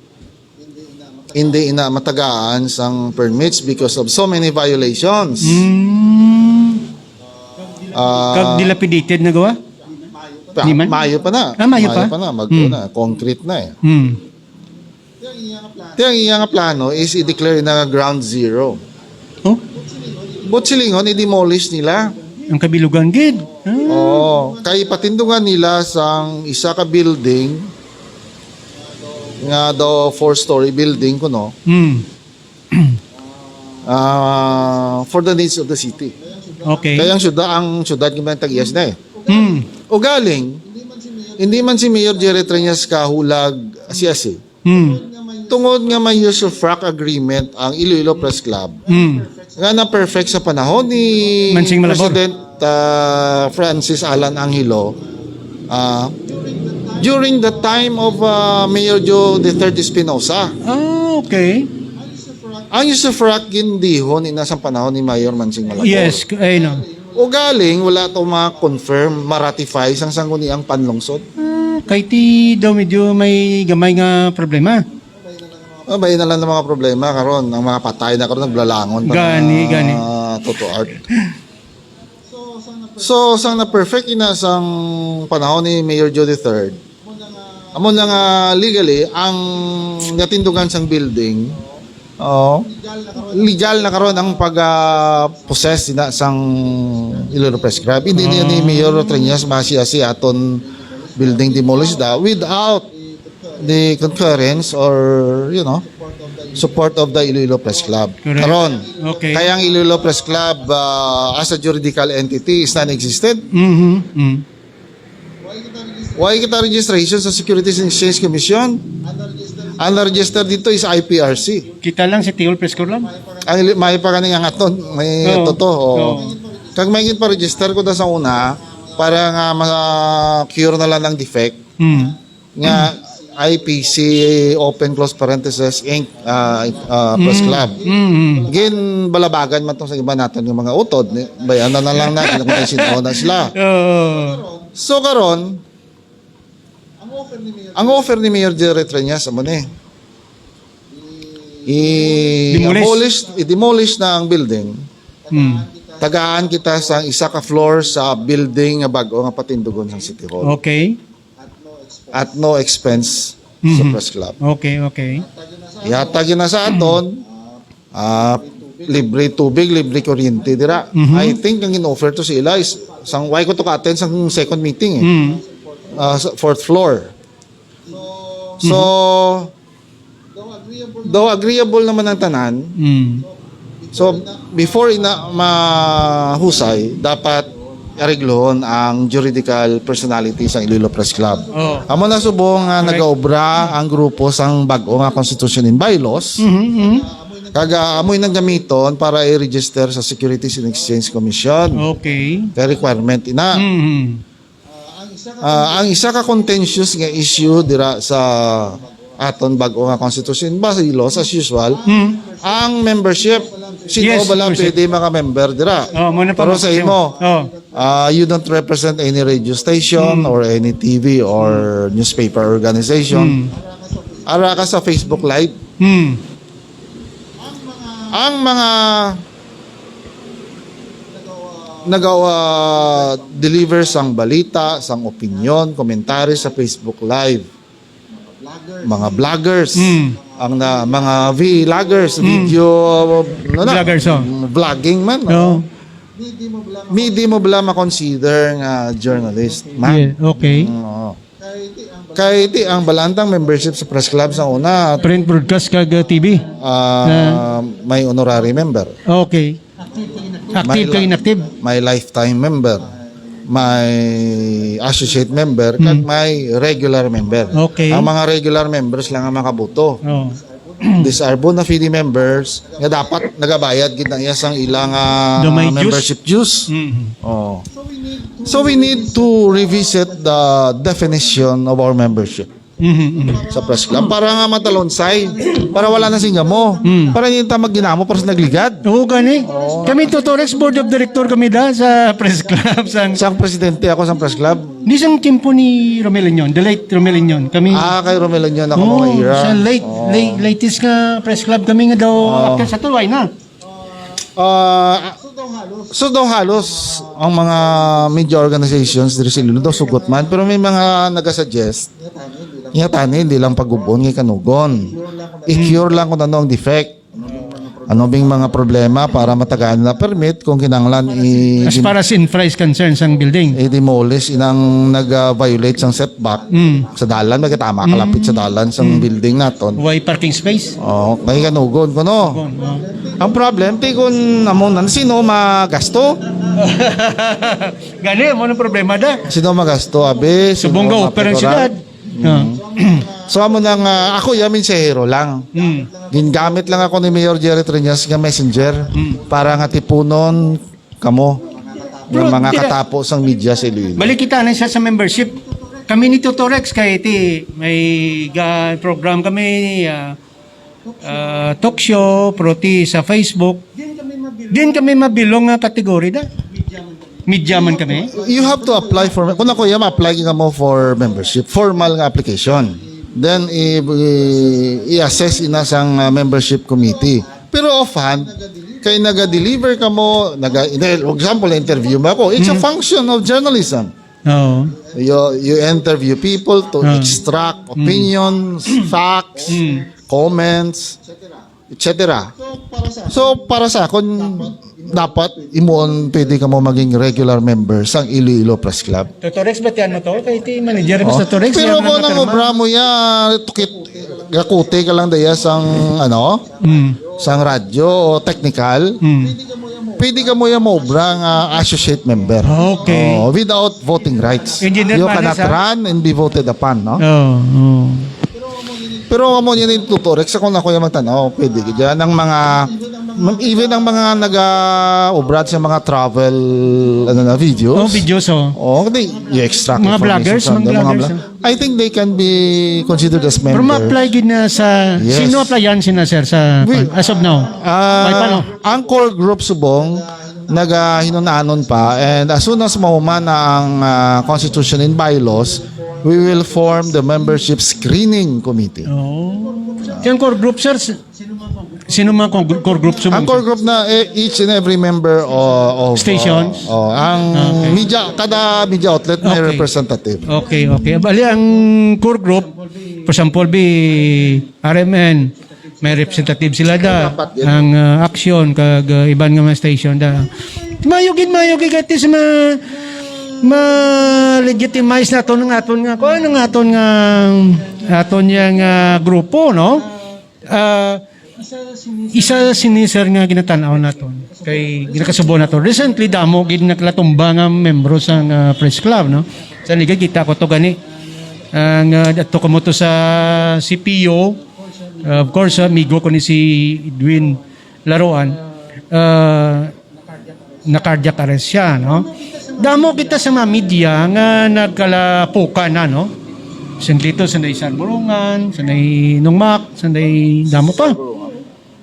hindi ina matagaan sang permits because of so many violations. Mm. Ah, Kag dilapidated na gawa? pa- di man? Mayo pa na. Ah, mayo pa? na. Mag Hmm. na. Concrete na eh. Mm. Kaya ang iya nga plano is i-declare na ground zero. Oh, But silingon, i-demolish nila. Ang kabilugan gid. Ah. Oo. Kay patindungan nila sang isa ka building nga daw four-story building kuno Mm. ah, for the needs of the city. Okay. Kaya ang syudad, ang syudad nga tag-iyas na eh. Mm. Ugaling, hindi man si Mayor Jerry Treñas kahulag si Asi. Mm. Tungod nga may usufruct agreement ang Iloilo Press Club, Mm. nga na-perfect sa panahon ni Mansing Malabor. President ah, Francis Alan Angelo, ah, during the time of ah, Mayor Joe the third Espinosa. Ah, okay. Ang usufruct gindihon ina sa panahon ni Mayor Mansing Malabor. Yes, ay no. Ugaling, wala to ma-confirm, ma-ratify sang sangguniang panlungsod. Ah, kay ti daw medyo may gamay nga problema. Ah, may na lang ng mga problema karon, ang mga patay na karon naglalangon pa Gani, na gani. Toto Art. So, sang na-perfect ina sang panahon ni Mayor Joe the third, amo na nga legally ang natindugan sang building, oh, legal na karon ang pag ah, possess ina sang Iloilo Press Club. Hindi niya ni Mayor Treñas masi-asi aton building demolish da without the concurrence or, you know, support of the Iloilo Press Club. Correct. Karon, Okay. Kaya ang Iloilo Press Club ah, as a juridical entity is non-existent. Mhm. Mm. Why kita registration sa Securities and Exchange Commission? Ang na-register dito is I P R C. Kita lang si Tihol Press Corps lang. Ang ili- may pa kaning ang aton, may Oo. toto. Oh. Oo. Kag may gid pa-register ko da sa una para nga ma-cure na lang ang defect. Mm. Nga I P C, open close parenthesis, Inc, ah, ah, Press Club. Ginbalabagan man to sa iba naton nga mga utod. Ni-, bayanan na lang na, kung may sino na sila. Oo. So, karon, ang offer ni Mayor Jerry Treñas, amo ni. I-demolish, i-demolish na ang building. Hmm. Tagaan kita sa isa ka floor sa building nga bag-o nga patindugon sa City Hall. Okay. At no expense sa Mhm. Press Club. Okay, okay. Ihatag yun na sa aton, ah, libre tubig, libre kuryente dira. Mhm. I think ang in-offer to sa ila is sang, why ko to ka-attend sang second meeting eh. Mhm. Ah, sa fourth floor. So, though agreeable naman ang tanan, Mm. So, before ina mahusay, dapat areglohon ang juridical personality sang Iloilo Press Club. Oh. Amo na subong nga Correct. Nagaobra ang grupo sang bag-o nga constitution and bylaws. Mhm, mhm. Kag, ah, amoy nang gamiton para i-register sa Securities and Exchange Commission. Okay. Kay requirement ina. Mhm. Ah, ang isa ka contentious nga issue dira sa aton bag-o nga constitution, base laws as usual, Hmm. ang membership. Sino Yes, bala membership. Pwede maka-member dira? Oh, muna pa Pero sa membership. Imo, Oh. Ah, you don't represent any radio station Hmm. or any T V or newspaper organization. Hmm. Ara ka sa Facebook Live. Hmm. Ang mga nagawa-deliver sang balita, sang opinyon, komentary sa Facebook Live. Mga vloggers, Mm. ang na, mga vloggers, Mm. video, ano na, Vloggers, oh. Vlogging man, Oo. Oh. Hindi mo bala ma-consider nga journalist man. Yeah, okay. Mm, oo. Kay di ang balantang membership sa press club sa una, Print, broadcast, kag, uh, T V. Ah, Ah. May honorary member. Okay. Active May kag li-, inactive. May lifetime member. May associate member, kag Hmm. may regular member. Okay. Ang mga regular members lang ang makaboto. Oh. These are bona fide members nga dapat nagabayad gid na iya sang ilang, ah, Do may dues? Membership dues. Mm-hmm. Oh. So we need to revisit the definition of our membership Mm-hmm, mm-hmm. sa press club para nga matalonsay, para wala na sing gamo, Mm. para hindi ta magginamo para sa nagligad. Oo, gani. Oo. Kami, Tutorex, board of director kami da sa press club. Sang Siyang presidente ako sa press club. Di sang tiyempo ni Romel Union, the late Romel Union. Kami, Ah, kay Romel Union ako Oo, mga ira. Sa late, Oo. late, latest nga press club kami nga daw Oo. After sa Tulway na. Ah, so daw halos ang mga media organizations diri sa Iloilo daw sugot man, pero may mga nagasuggest nga tani hindi lang pagubon nga kanugon. I-cure lang kung ano ang defect. Ano bing mga problema para matagaan na permit kung kinahanglan i- As far as infra is concerned, sang building. I-demolish inang nag-violate sang setback Mm. sa dalan, magkatama, Mm. kalapit sa dalan sang Mm. building naton. Why parking space? Oh, may kanugon ko, no? Kanugon, oh. Ang problem, ti kun amo nan, sino magasto? Gani, amo nang problema da. Sino magasto, abi? Sino Subong ga-offer ang mapaturan? Siyudad. Mm. Ah. So, amo na nga, ako, ya, mensahero lang. Mm. Gingamit lang ako ni Mayor Jerry Treñas nga messenger Mm. para nga tipunon kamo Bro, nga mga dira- katapo sang media sa Iloilo. Balik kita na siya sa membership. Kami ni Tutorex kay ti may ga-, program kami, ah, ah, talk show, proti sa Facebook. Din kami mabilong nga kategory da. Media man kami. You have to apply for, kung ako, ya, ma-apply ka mo for membership, formal nga application. Then, i-, i-, i-assess ina sang, ah, membership committee. Pero offhand, kay naga-deliver ka mo, naga, for example, interview mo ako. It's a Mm. function of journalism. Oo. You, you interview people to Ah. extract Mm. opinions, facts, Mm. comments, et cetera. So, para sa akon, dapat imuon pwede ka mo maging regular member sang Iloilo Press Club. Tutorex, batian mo to? Kay ti manager mo Oh. sa Tutorex, Pero yan kung ang nang nakarma. Obra mo ya, tukit, gakuti ka lang daya sang, ano, Mm. sang radyo o technical, Mm. pwede ka mo ya maobra nga associate member. Okay. Oh, without voting rights. Engineer You Panis, cannot ha? Run and be voted upon, no? Oo, oo. Pero amo yun yung tuturik sa kung ako yung magtanaw, pwede ka dyan. Ang mga, even ang mga nag-ubrad sa mga travel, ano na, videos. Oh, videos, oh. Oh, di, you extract Mga information vloggers, from mga them, vloggers, vlog-, I think they can be considered as Pero members. ma-apply gid na sa, Yes. Sino applyan sina, sir, sa, Wait. As of now? Ah, May paano? Ang core group subong nagahinunanon pa, and as soon as mahuman na ang ah, constitution and bylaws, we will form the membership screening committee. Oh. Yung core group, sir, s- sino mga core core group sa Ang core group na eh, each and every member o, of Stations? o, o, ang Okay. media, kada media outlet may Okay. representative. Okay, okay. Bali, ang core group, for example, be R M N, may representative sila da, Dapat yun. ang uh, action, kag uh, iban nga mga station da. Mayugid, mayugid, at least ma, ma-legitimize naton ang aton nga, kung ano nga aton nga, aton yang uh, grupo, no? Ah, isa sini, sir, nga ginatanaw naton. Kay ginakasubo naton. Recently, damo gid nakalatumba nga membro sa nga press club, no? Sa liga, kita ko to gani. Ang uh, ato kamo to sa C P U, uh, of course, amigo ko ni si Edwin Laruan. Uh, na cardiac arrest siya, no? Damo kita sa mga media nga nagkalapukan na, no? Sanglit to, sa nay Sarburungan, sa nay Nungmak, sa nay damo pa.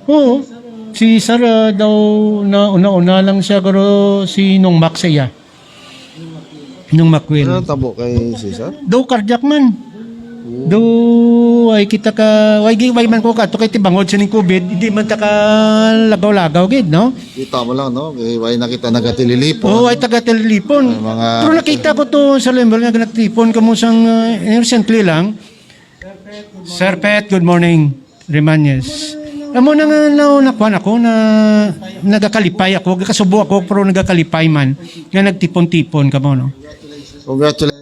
Oo. Si Sir, ah, daw na una-una lang siya, pero si Nungmak sa iya. Nungmak Will. Ano tabo kay Cesar? Daw cardiac man. Do ay kita ka, way, gi- way man ko kato kay tibangod sining covid, hindi man ta ka lagaw-lagaw gid, no? Kita mo lang, no? Kay why na kita nagatililipon. Oo, ay taga Telilipon. May mga Pero nakita ko to sa Lembal nga nagtipon kamo sang uh, recently lang. Sir Pet, good morning. Remanyes. Amo na nga na, nakuan ako na nagakalipay ako, gakasubo ako pero nagakalipay man nga nagtipon-tipon kamo, no? Congratulations,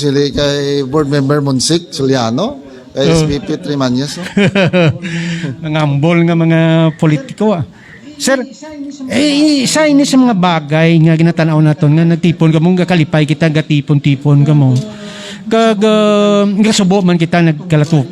Ili, kay Board Member Monsic Soliano, kay Oh. S P P Trimanyas, no? Ang ambol nga mga politiko, ah. Sir, eh, isa ini sa mga bagay nga ginatanaw naton nga nagtipon kamo, gakalipay kita, gatipon-tipon kamo. Kag uh, gasubo man kita nagkalato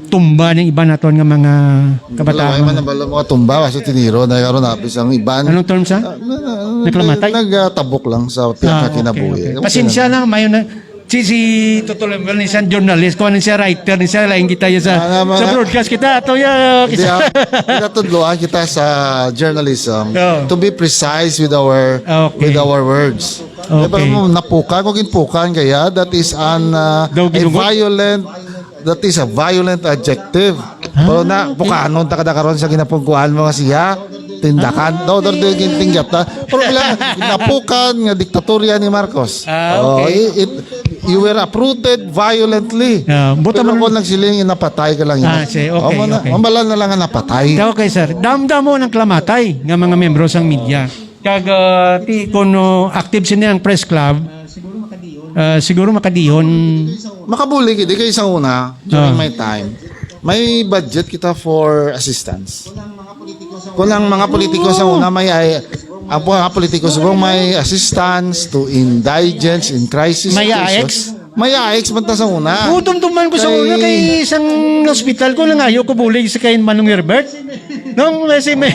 tumba ng iba naton nga mga Wala man kabataan. Ang bala mga tumba kasi tiniro na karon napis ang iban. Anong term sa? Ah, na- na- Naglamatay? Nagtabok lang sa piyaka Ah, okay, kinabuhi. okay. Okay Pasensya lang. na, mayo na. Si, si Toto Lemuel ni siya journalist, kung ano siya writer, ni siya lain kita ya sa, Ah, nga, mga- sa broadcast kita, ato ya, Hindi, ah, pinatudloan kita sa journalism Oh. to be precise with our Okay. with our words. Okay. Pero mo napukan ko ginpukan kaya that is an uh, Daw a ginugot? violent that is a violent adjective. Pero na Okay. pukanon ta kada karon sa ginapungkuan mga siya tindakan. Daw daw daw gintinggap ta. Pero bila napukan nga diktatorya ni Marcos. Ah, Oh, okay. it, it- you were uprooted violently. Ah, buta Pero man- kung nagsiling napatay ka lang yun. Ah, si- okay, Oh, muna- okay. Mambala na lang ang napatay. Okay, sir. Damdamo ng klamatay nga mga membro sang media. Kag uh, ti, kung uh, active sini ang press club, uh, siguro makadihon. Makabulig, di kay isang una, during Ah. my time, may budget kita for assistance. Kung ang mga politiko sa una may ay, ang mga politiko subong may assistance to indigents in crisis May situations. AICS? May AICS man ta sa una. Oo, dumduman ko sa Kay- una kay isang hospital ko, nangayo ko bulig sa kay Manong Herbert. Nung kasi may...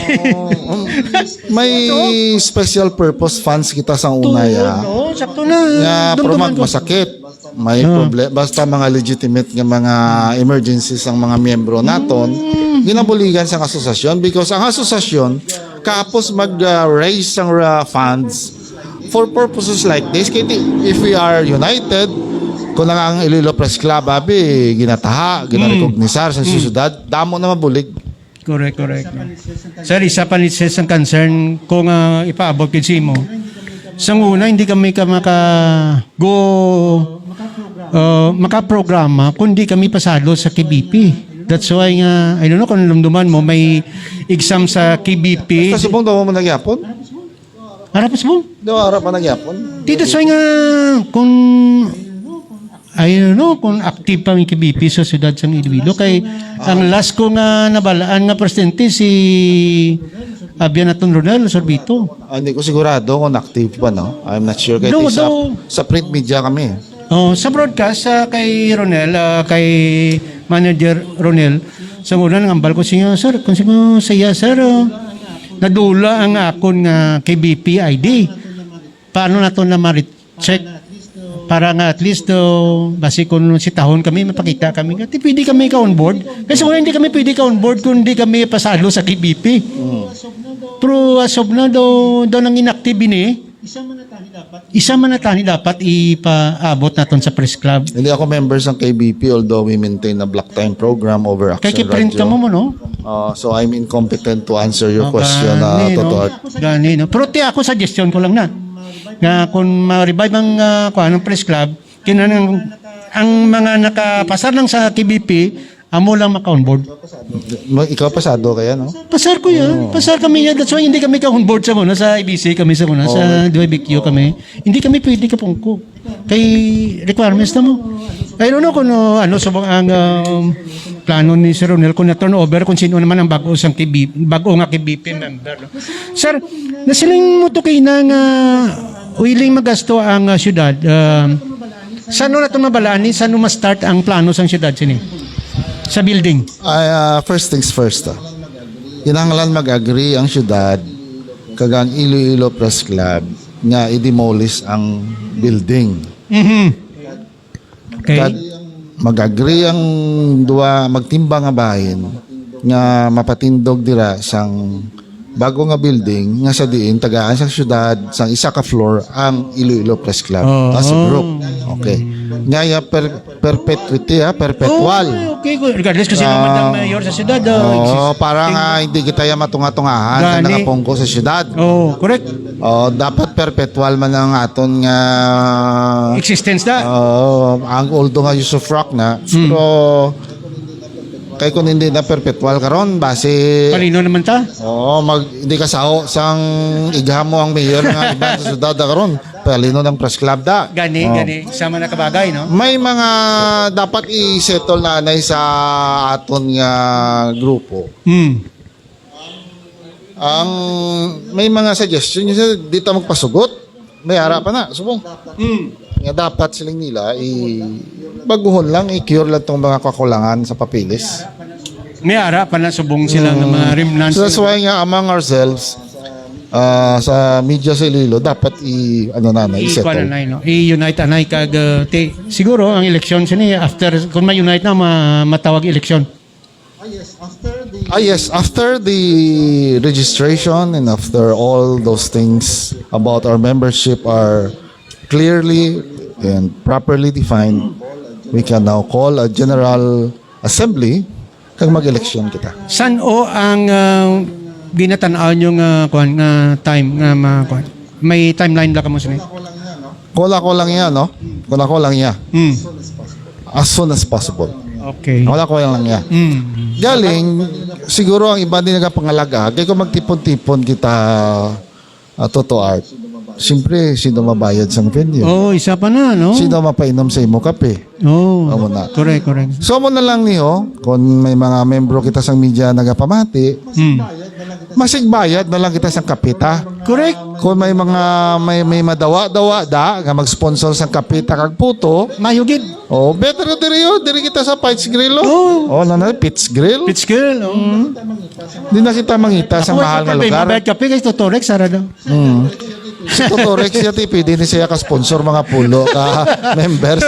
Um, may special purpose funds kita sa una ya. Oo, sakto na. Nga Dumduman promak ko. Masakit. May Ah. problema. Basta mga legitimate nga mga emergencies ang mga miyembro naton, ginabuligan sa asosasyon because ang asosasyon kapos mag-raise sang uh, funds for purposes like this. Kaya ti- if we are united, kung lang ang Iloilo Press Club, abi, ginataha, ginarecognisar sa syudad, damo na mabulig. Correct, correct. Sir, isa pa ni sir sang concern ko nga ipaabot gid sa imo. Sa una, hindi kami ka maka go uh, makaprograma kundi kami pasado sa K B P. That's why nga, I don't know kung lumduman mo, may exam sa K B P. Sa subong daw mo nagyapon? Harap sa subong? Daw harap pa nagyapon? Di, that's why nga, kung, I don't know, kung active pa may K B P sa siyudad sang Iloilo. Kay, ang last ko nga nabalaan nga presidente, si Abyan Aton Ronel Sorbito. Ah, hindi ko sigurado kung active pa, no? I'm not sure. Kaya No, sa, no. sa print media kami. Oh, sa broadcast, ah, kay Ronel, ah, kay Manager Ronel, sa una nangambal ko siya, "Sir, kung sino sa iya, sir, oh, nadula ang akon nga K B P I D. Paano nato na ma-check? Para nga at least, oh, basi kung sitahon kami, mapakita kami. Nga, di pwede kami ka-onboard. Kasi kung hindi kami pwede ka-onboard, kung hindi kami pasado sa K B P." Pero as of now, daw, daw nang inactive ini. Isa man na tani dapat ipaabot naton sa press club. Hindi ako member sa K B P, although we maintain a block time program over Kay Action kiprint ka Radio. Mo, mo, no? Uh, so I'm incompetent to answer your Oh, question, uh, gani, no? Toto Art. Gani, no? Pero ti ako, suggestion ko lang na. Nga kung ma-revive ang, ah, kuwan, ang press club, kinahanglan ang mga nakapasar lang sa K B P, amo lang maka-onboard. Ma-, ikaw pasado kaya, no? Pasar ko yan. Oo. Pasar kami yan. That's why hindi kami ka-onboard sa muna, sa I B C kami sa muna, sa Oo. W B Q kami. Hindi kami pwede kapungko. Kay requirements na mo. I don't know kung ano, ano sa mga ang, um, plano ni Sir Ronel kung na-turnover kung sino naman ang bago sang K B, bago nga K B P member, no? Sir, nasiling mo to kay na nga willing magasto ang, ah, syudad. Um, saan na ito mabalaan ni? Saan ma-start ang plano sang syudad sini? Sa building? Ay, ah, first things first, ah. Kinahanglan mag-agree ang syudad kag ang Iloilo Press Club nga i-demolish ang building. Mhm. Okay. Kag mag-agree ang duha magtimbang nga bahin nga mapatindog dira sang bago nga building nga sa diin tagaan sa syudad sang isa ka floor ang Iloilo Press Club Oh. as a group. Okay. Nga ya per-, perpetuity, ha, perpetual. Oh, okay, good. Regardless kung sino man ang Ah. mayor sa syudad, oh, Oo, exist- para nga hindi kita ya matunga-tungahan sa Gani. nakapungko sa syudad. Oh, correct. Oh, dapat perpetual man ang aton nga Existence na. Oo, ang although nga usufruct na, Hmm. pero kay kung hindi na perpetual karon, basi Palino naman ta. Oo, mag, hindi ka sao sang igha mo ang mayor nga iban sa syudad da karon. Palino ng press club da. Gani, Oo. gani. Sama na kabagay, no? May mga dapat i-settle na anay sa aton nga grupo. Hmm. Ang may mga suggestion niya, di ta magpasugot. May ara pa na, subong. Hmm. Nga dapat siling nila, i baguhon lang, i-cure lang tong mga kakulangan sa papeles. May ara pa na subong sila nga mga remnants. So that's why nga among ourselves, ah, sa media sa Iloilo, dapat i-, ano na, na, I-, i-settle. kuwan na, no? I-unite anay kag, uh, ti-, siguro ang eleksyon sini after, kung may unite na, ma-, matawag eleksyon. Ah, yes, after the registration and after all those things about our membership are clearly and properly defined, we can now call a general assembly kag mag-eleksyon kita. San-o ang, ah, ginatan-aw nyo nga, kuwan, nga time nga ma-, kuwan? May timeline ba kamo sini? Kula ko lang yan, no? Kula ko lang yan. Hmm. As soon as possible. Okay. Wala ko lang niya. Mm. Galing, siguro ang iba din nagapangalaga, kaya kung magtipon-tipon kita, ah, Toto Art, siyempre, sino mabayad sang venue? Oh, isa pa na, no? Sino mapainom sa imo kape? Oh, Amo na. correct, correct. So, mo na lang niyo, kung may mga membro kita sang media nagapamati, Hmm. masigbayad na lang kita sang kape, ta. Correct. Kung may mga, may, may madawa-dawa da, nga mag-sponsor sang kape, ta, kag puto, Mayo gid. Oh, better na diri yun. Diri kita sa Pits Grill, oh. Oo. Oh, na, na, Pits Grill. Pits Grill, oh. Mm. Di na kita mangita sa Ako, mahal nga kapag may lugar. Mabayad kape, kay Toto Rex, ara daw. Mm. Si Toto Rex, siya, ti, pwede ni siya ka-sponsor mga pulo ka members.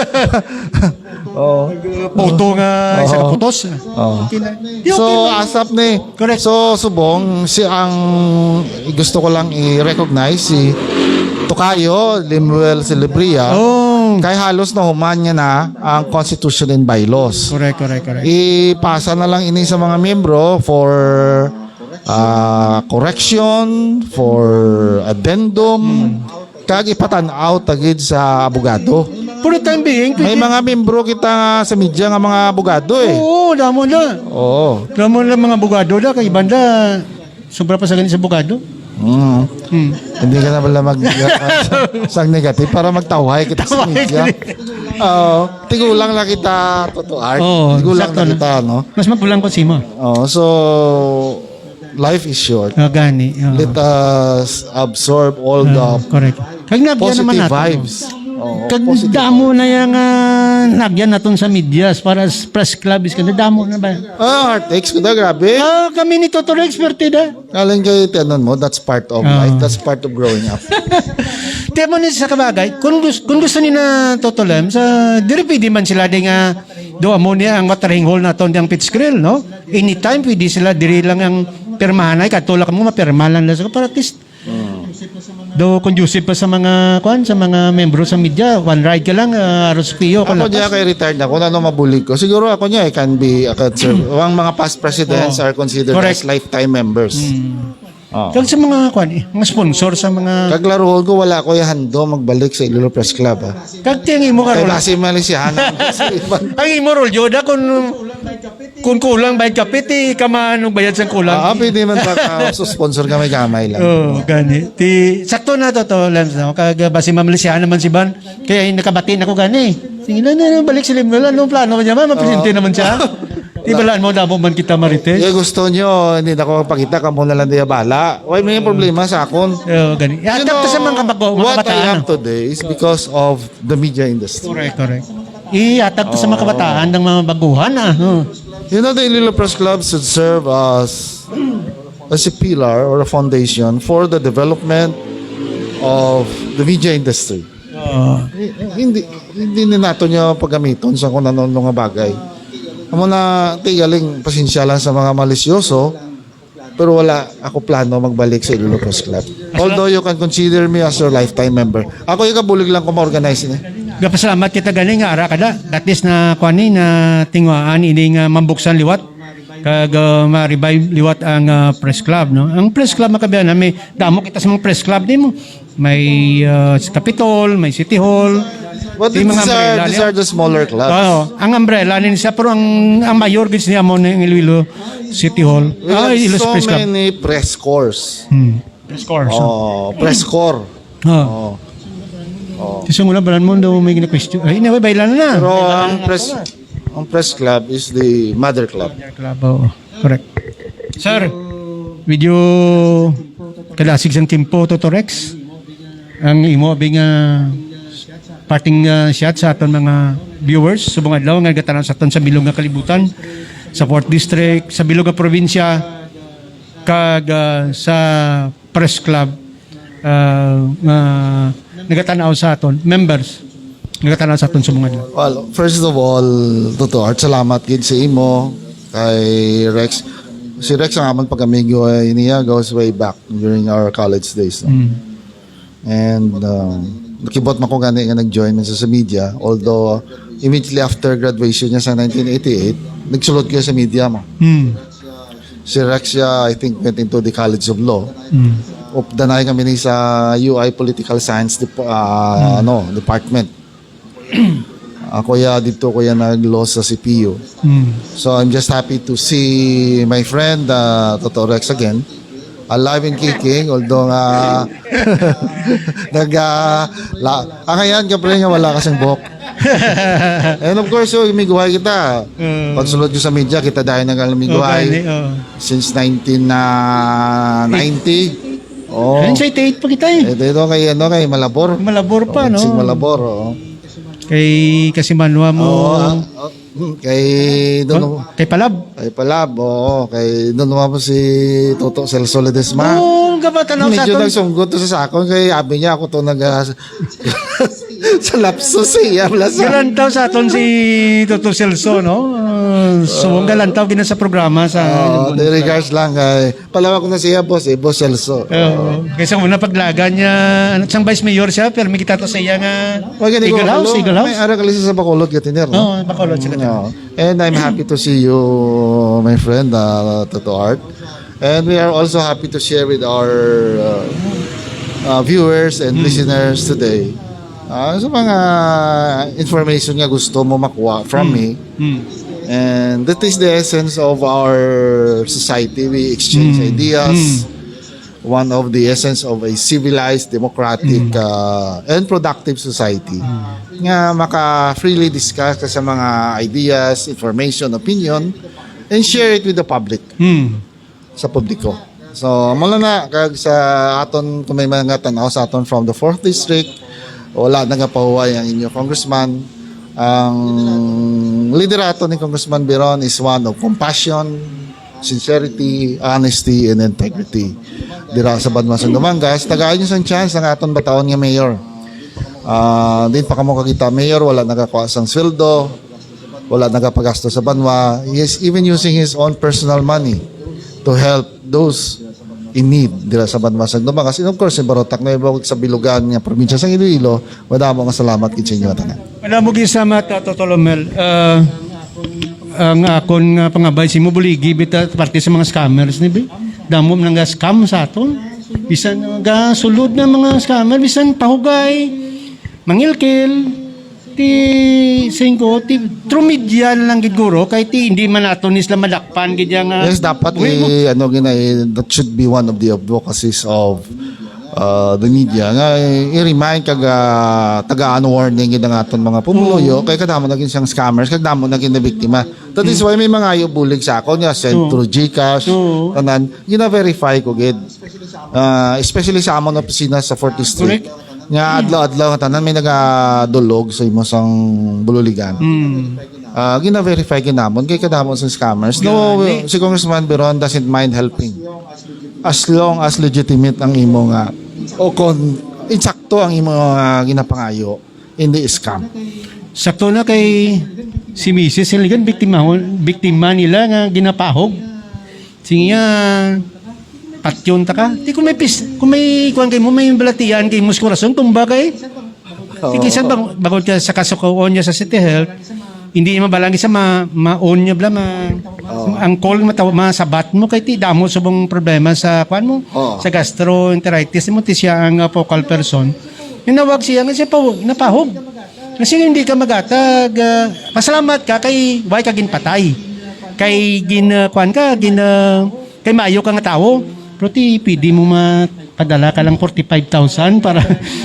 Oh. Puto nga, isa ka Oo. putos. Oh. Okay na. Di, So, okay na. asap ni. Correct. So, subong, si ang gusto ko lang i-recognize si Tokayo Lemuel Celebria. Oh. Kay halos nahuman niya na ang constitution and bylaws. Correct, correct, correct. Ipasa na lang ini sa mga miyembro for, ah, correction, for addendum, kag ipatan-aw ta gid sa abogado. For the time being, May pwede mga miyembro kita nga sa media nga mga abogado, eh. Oo, damo na. Oo. Damo na mga abogado na, kay iban na, sobra pa sa ganit sa abogado. Mm. Hmm. Hindi ka na pala mag-, sang negative para magtawhay kita sa Tawhay media. kita. Oo. Tigulang na kita, Toto Art. Oo, Tigulang sakto na na. kita, no? Mas magulang ko si mo. Oo, so, life is short. Ah, gani, oo. Let us absorb all Ah, the correct. Kag nabya positive naman nato, vibes. Oo, Kag positive. Damo na yang, ah, nagyan naton sa medias para sa press club is kana damo na ba? Ah, heartaches ko da, grabe. Ah, kami ni Toto Rex, perte da. Kaling kay tiyanon mo, that's part of Ah. life. That's part of growing up. Tiyan mo ni sa kabagay, kung, gus- kung gusto ni na Toto Lem, sa, diri pwede man sila di nga do amo ni ang watering hole naton di ang pitch grill, no? Anytime pwede sila diri lang ang pirmahanay, kadto lang mo mapirma lang lang sa para at least do conducive pa sa mga kuan, sa mga membro sa media, one ride ka lang, ah, aros piyo ka Ako niya lapas. Kay retired na, kung ano mabulig ko. Siguro ako niya, I can be, I can serve. Ang mga past presidents Oo. Are considered Correct. As lifetime members. Mm. Oo. Kag sa mga kuan eh, mga sponsor sa mga Kaglaruhon ko, wala ko yung hando magbalik sa Iloilo Press Club. Ha? Kag tiyang imo Kay karol. Basi malisihan ang Ang imo rol, Joda, kung kung kulang bayad kape, ti kaman og bayad sang kulang. Ah, pwede man ba ka sponsor ka may gamay lang. Oh, gani. Ti sakto na to to, Lens, no? Kag basi mamalisyahan naman si Ban. Kaya yung nakabati na ko gani. Sige na, na, na, balik si Lemuel. Anong plano niya man? Mapresidente Oo. Naman siya. Di balaan mo, damo man kita, Marites. Yung gusto nyo, hindi na ko magpakita, kamo na lang diya bala. Why may problema sa akon? Oh, gani. You Atap to sa know, mga kabago, mga what I kabataan. Have today is because of the media industry. Correct, correct. Ihatag to sa mga kabataan ng mga baguhan, ah. Hmm. You know, the Iloilo Press Club should serve as as a pillar or a foundation for the development of the media industry. Oo. Hindi hindi ni nato niya paggamiton sa kung ano nga bagay. Amo na tigaling pasensya lang sa mga malisyoso, pero wala ako plano magbalik sa Iloilo Press Club. Although you can consider me as your lifetime member. Ako yung kabulig lang ko ma-organize ni. Gapasalamat kita gani nga ara kada. That is na kuan ni na tinguhaan ini nga mambuksan liwat kag uh, ma-revive liwat ang uh, press club, no? Ang press club makabiyan na may damo kita sa mga press club di mo. May uh, sa Capitol, may City Hall. But Di mga these are, umbrella these niya. Are the smaller clubs. Oo, ang umbrella ni siya pero ang ang mayor gid niya mo ng Iloilo City Hall. We Ah, have Iloilo so Press Club. Many press corps. Hmm. Press corps. Oh, press corps. Oh. Oh. Kasi mula balan mo daw may gina-question. Ay, na bailan na. Pero ang press ang press club is the mother club. Club, oo. Correct. Sir, medyo kalasig sang timpo to, to Rex. Ang imo abi nga parting uh, shot sa aton mga viewers subong adlaw nga nagatan-aw sa aton sa bilog nga kalibutan, sa fourth district, sa bilog nga probinsya, kag uh, sa press club uh, nga nagatan-aw sa aton members, nagatan-aw sa aton subong adlaw. Well, first of all, Toto Art, salamat gid sa imo kay Rex. Si Rex ang amon pag-amigo ay niya goes way back during our college days. No? Mm. And um, nakibot man ko gani nga nag-join man sa, sa media, although immediately after graduation niya sa nineteen eighty-eight, nagsulod ko sa media mo. Mm. Si Rex siya, I think, went into the College of Law. Mm. Updanay kami ni sa U I Political Science dep- ah, Mm. ano, Department. Ako ya dito ko ya nag-law sa C P U. Mm. So I'm just happy to see my friend uh, Toto Rex again. Alive and kicking, although nga nag uh, la, ang ayan ka pre nga wala kasing buhok. And of course, so, miguhay kita. Mm. Pagsulod ko sa media, kita dahil nagmiguhay Okay, oh. Since nineteen ninety. Oh. Ayun, sa eighty-eight pa kita eh. Eh, dito kay ano kay Malabor. Malabor pa, Oh, no? Si Malabor, oh. Kay Kasimanwa mo. Oh, ah, oh, hmm, kay doon Oh, kay Palab. Kay Palab, oo. Kay doon naman po si Toto Celso Ledesma. Oo, ang gabatan ako sa Medyo aton. Nagsunggot to sa sakon kay abi niya ako to nag ah, sa lapso siya. Wala sa Galantaw sa aton si Toto Celso, no? Uh, so, ang galantaw gina sa programa sa Oh, the regards lang kay Palawag na siya, boss, eh, boss Celso. Oo. Kaysa muna paglagan niya, ano, sang vice mayor siya, pero may kita to sa iya nga Wag gani ko, Eagle House, hello, Eagle House. May ara ka sa Bacolod, Gatiner, no? Oo, Bacolod, sa Gatiner. Mm, oo. And I'm happy to see you, my friend, uh, Toto Art. And we are also happy to share with our uh, uh, viewers and Mm. listeners today. Ah, sa mga information nga gusto mo makuha from Mm. me. Mm. And that is the essence of our society. We exchange Mm. ideas. Mm. One of the essence of a civilized, democratic, Mm. uh, and productive society. Mm. Nga maka-freely discuss ka sa mga ideas, information, opinion, and share it with the public. Mm. Sa publiko. So, mula na, kag sa aton, kung may mga tanaw sa aton from the fourth district, Wala nagapahuway ang inyo congressman. Ang liderato ni Congressman Biron is one of compassion, sincerity, honesty, and integrity. Dira sa banwa sa Dumangas, tagaan niyo sang chance ang aton bataon nga mayor. Ah, din pa kamo kakita, mayor, wala nagakuha sang sweldo, wala nagapagasto sa banwa. He is even using his own personal money to help those in need dira sa banwa sa Dumangas. And of course, si Barotac Nuevo sa bilugan nga probinsya sa Iloilo, madamo nga salamat gid sa inyo tanan. Madamo gid salamat, uh, Toto Lomel. Uh, ang akon nga pangabay sa imo, buligi bitaw parte sa mga scammers ni bi. Damo man nga scam sa aton. Bisan nga sulod na mga scammer, bisan pahugay, mangilkil, ti singko, ti through media lang gid guro, kay ti hindi man nato ni sila madakpan gid yang, ah, Yes, dapat buhi mo. I, ano, gina, eh, that should be one of the advocacies of uh, the media nga, eh, i-remind kag, ah, tagaan warning gid ang aton mga pumuluyo, Oo. Kay kadamo na gid siyang scammers, kadamo na gid na biktima. That is why may mga ayo bulig sa akon nga send Oo. Through GCash, Oo. Tanan, gina-verify ko gid. Ah, especially sa amon opisina sa fourth District. Correct. Nga adlaw-adlaw nga tanan may nagadulog sa imo sang bululigan. Mm. Ah, gina-verify gid namon kay kadamo sa scammers. No, Gani. Si Congressman Biron doesn't mind helping as long as legitimate ang imo nga o kon insakto ang imo nga ginapangayo, hindi scam. Sakto na kay si Misis Siligan, biktima, biktima nila nga ginapahog. Sige nga, patyon ta ka. Di kung may pis, kung may kuwan kay mo, may balatian kay mo sa kurason, tumba kay. Di Oo. Kisan bang, bangod ka sa kasukuon niya sa City Health, hindi niya mabalang isa ma, ma-on niya bala, ma, Oo. Ang call mataw, masabat mo kay ti damo subong problema sa kuwan mo, Oo. Sa gastroenteritis mo, ti siya ang, uh, focal person. Ninawag siya nga siya pa, napahog. Kasi hindi ka magatag, ah, pasalamat ka kay why ka ginpatay. Kay gin, ah, kuwan ka, gin, ah, kay maayo ka nga tawo. Pero ti, pwede mo mapadala ka lang forty-five thousand para,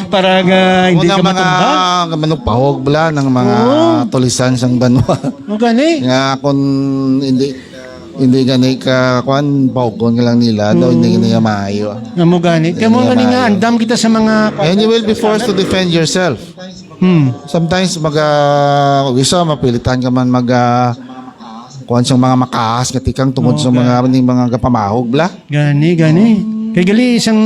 para nga hindi Mga, ka mga matumba. Manugpahog bala ng mga Oo. Tulisan sang banwa. O gani. Nga kung hindi, hindi gani ka, kuwan, pahugon ka lang nila, daw hindi Mm. Gani nga maayo. Nga mo gani. Kaya mo Hindi gani nga maayo. Andam kita sa mga And you will be forced to defend yourself. Hmm. Sometimes, mag, ah, isa, mapilitan ka man mag, ah, kuwan sa mga makaas, nga tikang tungod Oo, sa mga, gani. Ning mga kapamahog, bla? Gani, gani. Kay gali isang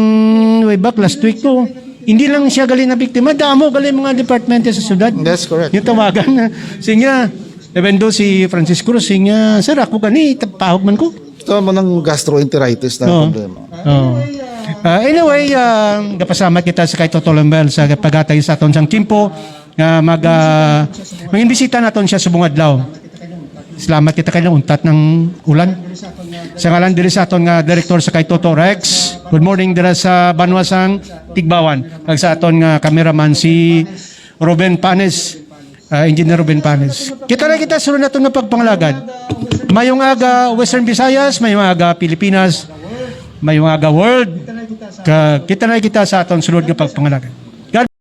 way back, last week ko, hindi lang siya gali na biktima, damo gali mga department sa syudad. That's correct. Yung tawagan na, sige nga, even though si Francisco Cruz, sige nga, "Sir, ako gani, pahog man ko." Ito mo ng gastroenteritis na Oo. Problema. Oo. Ah, anyway, ah, gapasalamat kita sa kay Toto Lambel sa paghatag sa aton sang tiyempo nga mag, ah, manginbisita naton siya subong adlaw. Salamat kita kay nauntat ng ulan. Sa ngalan diri sa aton nga direktor sa kay Toto Rex. Good morning dira sa banwa sang Tigbawan. Kag sa aton nga cameraman si Ruben Panes, ah, Engineer Ruben Panes. Kita na kita sunod naton nga pagpangalagad. Mayong aga Western Visayas, mayong aga Pilipinas, mayong aga world. Ka, kita na kita sa aton sunod nga pagpangalagad. God